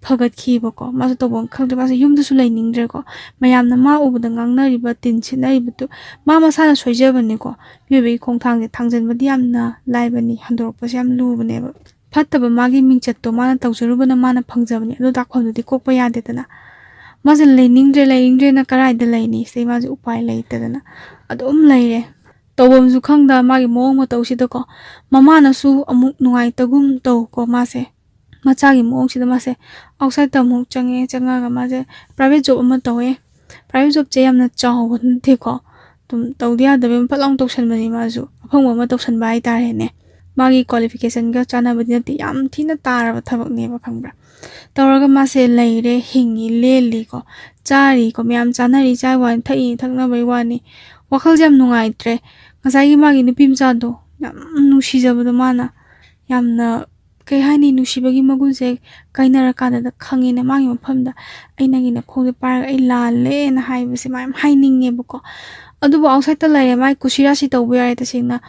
ꯐꯒꯠꯈꯤꯕꯀꯣ꯫ ꯃꯥꯁꯨ ꯇꯧꯐꯝ ꯈꯪꯗ꯭ꯔꯦ꯫ ꯃꯥꯁꯦ ꯌꯨꯝꯗꯁꯨ ꯂꯩꯅꯤꯡꯗ꯭ꯔꯦꯀꯣ꯫ ꯃꯌꯥꯝꯅ ꯃꯥ ꯎꯕꯗ ꯉꯥꯡꯅꯔꯤꯕ, ꯇꯤꯟ ꯁꯤꯠꯅꯔꯤꯕꯗꯨ ꯃꯥ ꯃꯁꯥꯅ ꯁꯣꯏꯖꯕꯅꯤꯀꯣ꯫ ꯃꯤꯑꯣꯏꯕꯒꯤ ꯈꯣꯡꯊꯥꯡꯁꯦ ꯊꯥꯡꯖꯟꯕꯗꯤ ꯌꯥꯝꯅ ꯂꯥꯏꯕꯅꯤ, ꯍꯟꯗꯣꯔꯛꯄꯁꯦ ꯌꯥꯝ ꯂꯨꯕꯅꯦꯕ꯫ ꯐꯠꯇꯕ ꯃꯥꯒꯤ ꯃꯤꯡꯆꯠꯇꯣ ꯃꯥꯅ ꯇꯧꯖꯔꯨꯕꯅ ꯃꯥꯅ ꯐꯪꯖꯕꯅꯤ꯫ ꯑꯗꯣ ꯗꯥꯛꯐꯝꯗꯨꯗꯤ ꯀꯣꯛꯄ ꯌꯥꯗꯦꯗꯅ꯫ ꯃꯥꯁꯦ ꯂꯩꯅꯤꯡꯗ꯭ꯔꯦ, ꯂꯩꯅꯤꯡꯗ꯭ꯔꯦꯅ ꯀꯔꯥꯏꯗ ꯂꯩꯅꯤ? ꯁꯤꯗꯩ ꯃꯥꯁꯦ ꯎꯄꯥꯏ ꯂꯩꯇꯗꯅ ꯑꯗꯨꯝ ꯂꯩꯔꯦ꯫ ꯇꯧꯐꯝꯁꯨ ꯈꯪꯗ ꯃꯥꯒꯤ ꯃꯑꯣꯡ ꯃꯇꯧꯁꯤꯗꯀꯣ꯫ ꯃꯃꯥꯅꯁꯨ ꯑꯃꯨꯛ ꯅꯨꯡꯉꯥꯏꯇꯒꯨꯝ ꯇꯧꯀꯣ꯫ ꯃꯥꯁꯦ ꯃꯆꯥꯒꯤ ꯃꯑꯣꯡꯁꯤꯗ ꯃꯥꯁꯦ ꯑꯥꯎꯠꯁꯥꯏꯠꯇ ꯑꯃꯨꯛ ꯆꯪꯉꯦ꯫ ꯆꯪꯉꯒ ꯃꯥꯁꯦ ꯄ꯭ꯔꯥꯏꯚꯦꯠ ꯖꯣꯕ ꯑꯃ ꯇꯧꯋꯦ꯫ ꯄ꯭ꯔꯥꯏꯚꯦꯠ ꯖꯣꯕꯁꯦ ꯌꯥꯝꯅ ꯆꯥꯎꯕ ꯅꯠꯇꯦꯀꯣ꯫ ꯑꯗꯨꯝ ꯇꯧꯗ ꯌꯥꯗꯕ ꯑꯃ ꯐꯠ ꯂꯥꯎꯅ ꯇꯧꯁꯟꯕꯅꯤ꯫ ꯃꯥꯁꯨ ꯑꯐꯪꯕ ꯑꯃ ꯇꯧꯁꯟꯕ ꯍꯥꯏꯇꯥꯔꯦꯅꯦ꯫ ꯃꯥꯒꯤ ꯀ꯭ꯋꯥꯂꯤꯐꯤꯀꯦꯁꯟꯒ ꯆꯥꯟꯅꯕꯗꯤ ꯅꯠꯇꯦ꯫ ꯌꯥꯝ ꯊꯤꯅ ꯇꯥꯔꯕ ꯊꯕꯛꯅꯦꯕ, ꯈꯪꯕ꯭ꯔꯥ? ꯇꯧꯔꯒ ꯃꯥꯁꯦ ꯂꯩꯔꯦ, ꯍꯤꯡꯉꯤ, ꯂꯦꯜꯂꯤꯀꯣ꯫ ꯆꯥꯔꯤꯀꯣ꯫ ꯃꯌꯥꯝ ꯆꯥꯅꯔꯤ ꯆꯥꯏ ꯋꯥꯅꯤ, ꯊꯛꯏ ꯊꯛꯅꯕꯩ ꯋꯥꯅꯤ꯫ ꯋꯥꯈꯜꯁꯦ ꯌꯥꯝ ꯅꯨꯡꯉꯥꯏꯇ꯭ꯔꯦ꯫ ꯉꯁꯥꯏꯒꯤ ꯃꯥꯒꯤ ꯅꯨꯄꯤ ꯃꯆꯥꯗꯣ ꯌꯥꯝ ꯅꯨꯡꯁꯤꯖꯕꯗꯣ ꯃꯥꯅ, ꯌꯥꯝꯅ ꯀꯩ ꯍꯥꯏꯅꯤ, ꯅꯨꯡꯁꯤꯕꯒꯤ ꯃꯒꯨꯟꯁꯦ ꯀꯥꯏꯅꯔꯀꯥꯟꯗ ꯈꯪꯉꯦꯅꯦ꯫ ꯃꯥꯒꯤ ꯃꯐꯝꯗ ꯑꯩ ꯅꯪꯒꯤ ꯅꯈꯣꯡꯁꯦ ꯄꯥꯏꯔꯒ ꯑꯩ ꯂꯥꯜꯂꯦꯅ ꯍꯥꯏꯕꯁꯦ ꯃꯥ ꯌꯥꯝ ꯍꯥꯏꯅꯤꯡꯉꯦꯕꯀꯣ꯫ ꯑꯗꯨꯕꯨ ꯑꯥꯎꯠꯁꯥꯏꯠꯇ ꯂꯩꯔꯦ꯫ ꯃꯥꯒꯤ ꯀꯨꯁꯤꯔꯥꯁꯤ ꯇꯧꯕ ꯌꯥꯔꯦ꯫ ꯇꯁꯦꯡꯅ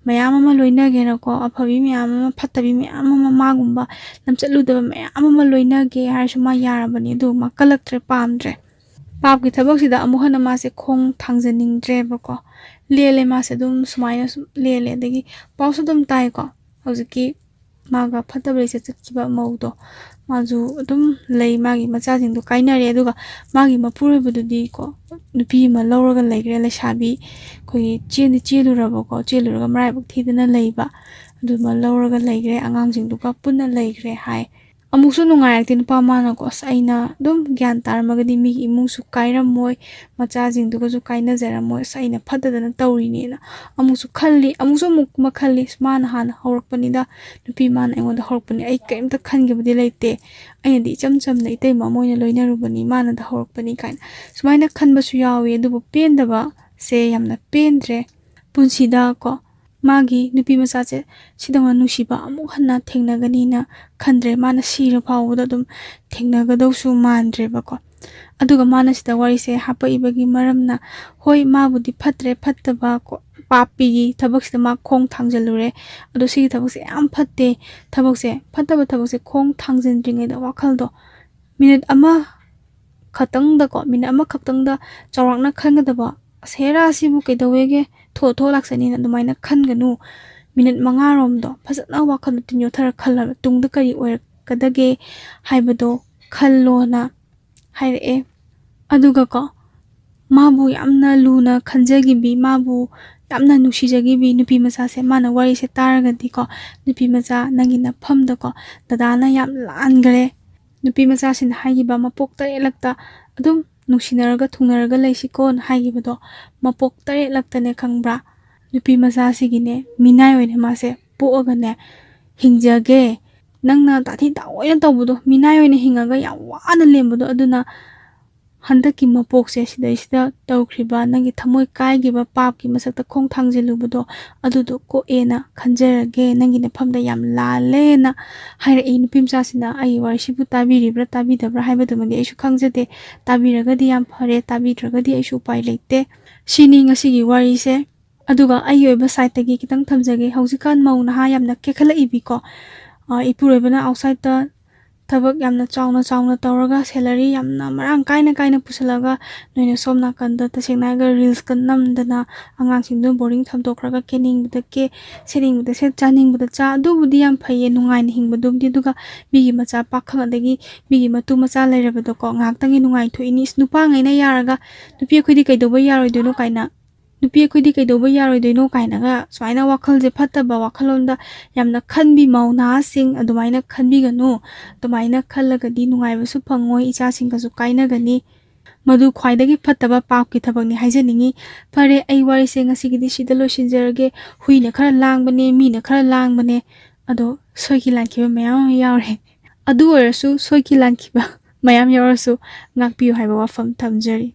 ꯃꯌꯥꯝ ꯑꯃ ꯂꯣꯏꯅꯒꯦꯅꯀꯣ, ꯑꯐꯕꯤ ꯃꯌꯥꯝ ꯑꯃ, ꯐꯠꯇꯕꯤ ꯃꯌꯥꯝ ꯑꯃ, ꯃꯥꯒꯨꯝꯕ ꯂꯝꯆꯠꯂꯨꯗꯕ ꯃꯌꯥꯝ ꯑꯃ ꯂꯣꯏꯅꯒꯦ ꯍꯥꯏꯔꯁꯨ ꯃꯥ ꯌꯥꯔꯕꯅꯤ꯫ ꯑꯗꯨ ꯃꯥ ꯀꯜꯂꯛꯇ꯭ꯔꯦ, ꯄꯥꯝꯗ꯭ꯔꯦ꯫ ꯄꯥꯞꯀꯤ ꯊꯕꯛꯁꯤꯗ ꯑꯃꯨꯛ ꯍꯟꯅ ꯃꯥꯁꯦ ꯈꯣꯡ ꯊꯥꯡꯖꯅꯤꯡꯗ꯭ꯔꯦꯕꯀꯣ꯫ ꯂꯦꯜꯂꯦ ꯃꯥꯁꯦ ꯑꯗꯨꯝ ꯁꯨꯃꯥꯏꯅ ꯁꯨꯝ ꯂꯦꯜꯂꯦ꯫ ꯑꯗꯒꯤ ꯄꯥꯎꯁꯨ ꯑꯗꯨꯝ ꯇꯥꯏꯀꯣ꯫ ꯍꯧꯖꯤꯛꯀꯤ ꯃꯥꯒ ꯐꯠꯇꯕ ꯂꯩꯆꯠ ꯆꯠꯈꯤꯕ ꯃꯧꯗꯣ, ꯃꯥꯁꯨ ꯑꯗꯨꯝ ꯂꯩ, ꯃꯥꯒꯤ ꯃꯆꯥꯁꯤꯡꯗꯣ ꯀꯥꯏꯅꯔꯦ꯫ ꯑꯗꯨꯒ ꯃꯥꯒꯤ ꯃꯄꯨꯔꯣꯏꯕꯗꯨꯗꯤꯀꯣ, ꯅꯨꯄꯤ ꯑꯃ ꯂꯧꯔꯒ ꯂꯩꯈ꯭ꯔꯦ, ꯂꯩꯁꯥꯕꯤ, ꯑꯩꯈꯣꯏꯒꯤ ꯆꯦꯟꯗꯤ ꯆꯦꯜꯂꯨꯔꯕꯀꯣ, ꯆꯦꯜꯂꯨꯔꯒ ꯃꯔꯥꯏꯕꯛ ꯊꯤꯗꯅ ꯂꯩꯕ, ꯑꯗꯨꯃ ꯂꯧꯔꯒ ꯂꯩꯈ꯭ꯔꯦ, ꯑꯉꯥꯡꯁꯤꯡꯗꯨꯒ ꯄꯨꯟꯅ ꯂꯩꯈ꯭ꯔꯦ ꯍꯥꯏ꯫ ꯑꯃꯨꯛꯁꯨ ꯅꯨꯡꯉꯥꯏꯔꯛꯇꯦ ꯅꯨꯄꯥ ꯃꯥꯅꯀꯣ, "ꯑꯁ, ꯑꯩꯅ ꯑꯗꯨꯝ ꯒ꯭ꯌꯥꯟ ꯇꯥꯔꯝꯃꯒꯗꯤ ꯃꯤꯒꯤ ꯏꯃꯨꯡꯁꯨ ꯀꯥꯏꯔꯝꯃꯣꯏ, ꯃꯆꯥꯁꯤꯡꯗꯨꯒꯁꯨ ꯀꯥꯏꯅꯖꯔꯝꯃꯣꯏ, ꯑꯁ, ꯑꯩꯅ ꯐꯠꯇꯗꯅ ꯇꯧꯔꯤꯅꯦꯅ" ꯑꯃꯨꯛꯁꯨ ꯈꯜꯂꯤ꯫ ꯑꯃꯨꯛꯁꯨ ꯑꯃꯨꯛ ꯑꯃ ꯈꯜꯂꯤ, "ꯑꯁ, ꯃꯥꯅ ꯍꯥꯟꯅ ꯍꯧꯔꯛꯄꯅꯤꯗ, ꯅꯨꯄꯤ ꯃꯥꯅ ꯑꯩꯉꯣꯟꯗ ꯍꯧꯔꯛꯄꯅꯤ, ꯑꯩ ꯀꯔꯤꯝꯇ ꯈꯟꯈꯤꯕꯗꯤ ꯂꯩꯇꯦ, ꯑꯩꯅꯗꯤ ꯏꯆꯝ ꯆꯝꯅ ꯏꯇꯩꯃ ꯑꯃ ꯑꯣꯏꯅ ꯂꯣꯏꯅꯔꯨꯕꯅꯤ, ꯃꯥꯅꯗ ꯍꯧꯔꯛꯄꯅꯤ" ꯀꯥꯏꯅ ꯁꯨꯃꯥꯏꯅ ꯈꯟꯕꯁꯨ ꯌꯥꯎꯏ꯫ ꯑꯗꯨꯕꯨ ꯄꯦꯟꯗꯕꯁꯦ ꯌꯥꯝꯅ ꯄꯦꯟꯗ꯭ꯔꯦ꯫ ꯄꯨꯟꯁꯤꯗ ꯀꯣ, ꯃꯥꯒꯤ ꯅꯨꯄꯤ ꯃꯆꯥꯁꯦ ꯁꯤꯗꯧꯅ ꯅꯨꯡꯁꯤꯕ ꯑꯃꯨꯛ ꯍꯟꯅ ꯊꯦꯡꯅꯒꯅꯤꯅ ꯈꯟꯗ꯭ꯔꯦ꯫ ꯃꯥꯅ ꯁꯤꯔ ꯐꯥꯎꯕꯗ ꯑꯗꯨꯝ ꯊꯦꯡꯅꯒꯗꯧꯁꯨ ꯃꯥꯟꯗ꯭ꯔꯦꯕꯀꯣ꯫ ꯑꯗꯨꯒ ꯃꯥꯅ ꯁꯤꯗ ꯋꯥꯔꯤꯁꯦ ꯍꯥꯄꯛꯏꯕꯒꯤ ꯃꯔꯝꯅ, ꯍꯣꯏ, ꯃꯥꯕꯨꯗꯤ ꯐꯠꯇ꯭ꯔꯦ, ꯐꯠꯇꯕ ꯀꯣ, ꯄꯥꯄꯤꯒꯤ ꯊꯕꯛꯁꯤꯗ ꯃꯥ ꯈꯣꯡ ꯊꯥꯡꯖꯜꯂꯨꯔꯦ꯫ ꯑꯗꯣ ꯁꯤꯒꯤ ꯊꯕꯛꯁꯦ ꯌꯥꯝ ꯐꯠꯇꯦ꯫ ꯊꯕꯛꯁꯦ, ꯐꯠꯇꯕ ꯊꯕꯛꯁꯦ ꯈꯣꯡ ꯊꯥꯡꯖꯤꯟꯗ꯭ꯔꯤꯉꯩꯗ ꯋꯥꯈꯜꯗꯣ ꯃꯤꯅꯤꯠ ꯑꯃ ꯈꯛꯇꯪꯗꯀꯣ, ꯃꯤꯅꯤꯠ ꯑꯃꯈꯛꯇꯪꯗ ꯆꯥꯎꯔꯥꯛꯅ ꯈꯟꯒꯗꯕ, "ꯑꯁ, ꯍꯦꯔꯥ, ꯁꯤꯕꯨ ꯀꯩꯗꯧꯋꯦꯒꯦ? ꯊꯣꯛ ꯊꯣꯛ ꯂꯥꯛꯆꯅꯤꯅ" ꯑꯗꯨꯃꯥꯏꯅ ꯈꯟꯒꯅꯨ꯫ ꯃꯤꯅꯤꯠ ꯃꯉꯥꯔꯣꯝꯗꯣ ꯐꯖꯅ ꯋꯥꯈꯜꯗꯣ ꯇꯤꯟ ꯌꯣꯠꯊꯔ ꯈꯜꯂꯕ ꯇꯨꯡꯗ ꯀꯔꯤ ꯑꯣꯏꯔꯛꯀꯗꯒꯦ ꯍꯥꯏꯕꯗꯣ ꯈꯜꯂꯣꯅ ꯍꯥꯏꯔꯛꯑꯦ꯫ ꯑꯗꯨꯒꯀꯣ, ꯃꯥꯕꯨ ꯌꯥꯝꯅ ꯂꯨꯅ ꯈꯟꯖꯈꯤꯕꯤ, ꯃꯥꯕꯨ ꯌꯥꯝꯅ ꯅꯨꯡꯁꯤꯖꯈꯤꯕꯤ ꯅꯨꯄꯤ ꯃꯆꯥꯁꯦ, ꯃꯥꯅ ꯋꯥꯔꯤꯁꯦ ꯇꯥꯔꯒꯗꯤꯀꯣ, "ꯅꯨꯄꯤ ꯃꯆꯥ, ꯅꯪꯒꯤ ꯅꯐꯝꯗꯀꯣ, ꯗꯗꯥꯅ ꯌꯥꯝ ꯂꯥꯟꯈ꯭ꯔꯦ꯫ ꯅꯨꯄꯤ ꯃꯆꯥꯁꯤꯅ ꯍꯥꯏꯈꯤꯕ ꯃꯄꯣꯛ ꯇꯔꯦꯠꯂꯛꯇ ꯑꯗꯨꯝ ꯅꯨꯡꯁꯤꯅꯔꯒ ꯊꯨꯡꯅꯔꯒ ꯂꯩꯁꯤꯀꯣꯅ" ꯍꯥꯏꯈꯤꯕꯗꯣ, ꯃꯄꯣꯛ ꯇꯔꯦꯠꯂꯛꯇꯅꯦ ꯈꯪꯕ꯭ꯔꯥ, ꯅꯨꯄꯤ ꯃꯆꯥꯁꯤꯒꯤꯅꯦ, ꯃꯤꯅꯥꯏ ꯑꯣꯏꯅ ꯃꯥꯁꯦ ꯄꯣꯛꯑꯒꯅꯦ ꯍꯤꯡꯖꯒꯦ꯫ ꯅꯪꯅ ꯇꯥꯊꯤ ꯇꯥꯑꯣꯏꯅ ꯇꯧꯕꯗꯣ, ꯃꯤꯅꯥꯏ ꯑꯣꯏꯅ ꯍꯤꯡꯉꯒ ꯌꯥꯝ ꯋꯥꯅ ꯂꯦꯝꯕꯗꯣ, ꯑꯗꯨꯅ ꯍꯟꯗꯛꯀꯤ ꯃꯄꯣꯛꯁꯦ ꯁꯤꯗꯩꯁꯤꯗ ꯇꯧꯈ꯭ꯔꯤꯕ ꯅꯪꯒꯤ ꯊꯃꯣꯏ ꯀꯥꯏꯈꯤꯕ ꯄꯥꯞꯀꯤ ꯃꯁꯛꯇ ꯈꯣꯡ ꯊꯥꯡꯖꯤꯜꯂꯨꯕꯗꯣ, ꯑꯗꯨꯗꯣ ꯀꯣꯛꯑꯦꯅ ꯈꯟꯖꯔꯒꯦ, ꯅꯪꯒꯤ ꯅꯐꯝꯗ ꯌꯥꯝ ꯂꯥꯜꯂꯦꯅ ꯍꯥꯏꯔꯛꯏ꯫ ꯅꯨꯄꯤ ꯃꯆꯥꯁꯤꯅ ꯑꯩꯒꯤ ꯋꯥꯔꯤꯁꯤꯕꯨ ꯇꯥꯕꯤꯔꯤꯕ꯭ꯔꯥ ꯇꯥꯕꯤꯗꯕ꯭ꯔꯥ ꯍꯥꯏꯕꯗꯨꯃꯗꯤ ꯑꯩꯁꯨ ꯈꯪꯖꯗꯦ꯫ ꯇꯥꯕꯤꯔꯒꯗꯤ ꯌꯥꯝ ꯐꯔꯦ, ꯇꯥꯕꯤꯗ꯭ꯔꯒꯗꯤ ꯑꯩꯁꯨ ꯎꯄꯥꯏ ꯂꯩꯇꯦ꯫ ꯁꯤꯅꯤ ꯉꯁꯤꯒꯤ ꯋꯥꯔꯤꯁꯦ꯫ ꯑꯗꯨꯒ ꯑꯩꯒꯤ ꯑꯣꯏꯕ ꯁꯥꯏꯠꯇꯒꯤ ꯈꯤꯇꯪ ꯊꯝꯖꯒꯦ꯫ ꯍꯧꯖꯤꯛꯀꯥꯟ ꯃꯧ ꯅꯍꯥ ꯌꯥꯝꯅ ꯀꯦꯈꯠꯂꯛꯏꯕꯤꯀꯣ꯫ ꯑ, ꯏꯄꯨꯔꯣꯏꯕꯅ ꯑꯥꯎꯠꯁꯥꯏꯠꯇ ꯊꯕꯛ ꯌꯥꯝꯅ ꯆꯥꯎꯅ ꯆꯥꯎꯅ ꯇꯧꯔꯒ, salary ꯌꯥꯝꯅ ꯃꯔꯥꯡ ꯀꯥꯏꯅ ꯀꯥꯏꯅ ꯄꯨꯁꯤꯜꯂꯒ, ꯅꯣꯏꯅ ꯁꯣꯝ ꯅꯥꯀꯟꯗ ꯇꯁꯦꯡꯅ ꯍꯥꯏꯔꯒ reelsꯀ ꯅꯝꯗꯅ, ꯑꯉꯥꯡꯁꯤꯡꯗꯨ boring ꯊꯝꯗꯣꯛꯈ꯭ꯔꯒ ꯀꯦꯅꯤꯡꯕꯗ ꯀꯦ, ꯁꯦꯠꯅꯤꯡꯕꯗ ꯁꯦꯠ, ꯆꯥꯅꯤꯡꯕꯗ ꯆꯥ, ꯑꯗꯨꯕꯨꯗꯤ ꯌꯥꯝ ꯐꯩꯌꯦ, ꯅꯨꯡꯉꯥꯏꯅ ꯍꯤꯡꯕꯗꯨꯕꯨꯗꯤ꯫ ꯑꯗꯨꯒ ꯃꯤꯒꯤ ꯃꯆꯥ ꯄꯥꯈꯪ ꯑꯗꯒꯤ ꯃꯤꯒꯤ ꯃꯇꯨ ꯃꯆꯥ ꯂꯩꯔꯕꯗꯣꯀꯣ, ꯉꯥꯏꯍꯥꯛꯇꯪꯒꯤ ꯅꯨꯡꯉꯥꯏꯊꯣꯛꯏꯅꯤ꯫ ꯏꯁ, ꯅꯨꯄꯥꯉꯩꯅ ꯌꯥꯔꯒ "ꯅꯨꯄꯤ ꯑꯩꯈꯣꯏꯗꯤ ꯀꯩꯗꯧꯕ ꯌꯥꯔꯣꯏꯗꯣꯏꯅꯣ?" ꯀꯥꯏꯅ, "ꯅꯨꯄꯤ ꯑꯩꯈꯣꯏꯗꯤ ꯀꯩꯗꯧꯕ ꯌꯥꯔꯣꯏꯗꯣꯏꯅꯣ?" ꯀꯥꯏꯅꯒ ꯁꯨꯃꯥꯏꯅ ꯋꯥꯈꯜꯁꯦ ꯐꯠꯇꯕ ꯋꯥꯈꯜꯂꯣꯟꯗ ꯌꯥꯝꯅ ꯈꯟꯕꯤ ꯃꯧ ꯅꯍꯥꯁꯤꯡ, ꯑꯗꯨꯃꯥꯏꯅ ꯈꯟꯕꯤꯒꯅꯨ꯫ ꯑꯗꯨꯃꯥꯏꯅ ꯈꯜꯂꯒꯗꯤ ꯅꯨꯡꯉꯥꯏꯕꯁꯨ ꯐꯪꯉꯣꯏ, ꯏꯆꯥꯁꯤꯡꯒꯁꯨ ꯀꯥꯏꯅꯒꯅꯤ꯫ ꯃꯗꯨ ꯈ꯭ꯋꯥꯏꯗꯒꯤ ꯐꯠꯇꯕ ꯄꯥꯞꯀꯤ ꯊꯕꯛꯅꯤ ꯍꯥꯏꯖꯅꯤꯡꯉꯤ꯫ ꯐꯔꯦ, ꯑꯩ ꯋꯥꯔꯤꯁꯦ ꯉꯁꯤꯒꯤꯗꯤ ꯁꯤꯗ ꯂꯣꯏꯁꯤꯟꯖꯔꯒꯦ꯫ ꯍꯨꯏꯅ ꯈꯔ ꯂꯥꯡꯕꯅꯦ, ꯃꯤꯅ ꯈꯔ ꯂꯥꯡꯕꯅꯦ, ꯑꯗꯣ ꯁꯣꯏꯈꯤ ꯂꯥꯟꯈꯤꯕ ꯃꯌꯥꯝ ꯑꯃ ꯌꯥꯎꯔꯦ꯫ ꯑꯗꯨ ꯑꯣꯏꯔꯁꯨ ꯁꯣꯏꯈꯤ ꯂꯥꯟꯈꯤꯕ ꯃꯌꯥꯝ ꯌꯥꯎꯔꯁꯨ ꯉꯥꯛꯄꯤꯌꯨ ꯍꯥꯏꯕ ꯋꯥꯐꯝ ꯊꯝꯖꯔꯤ꯫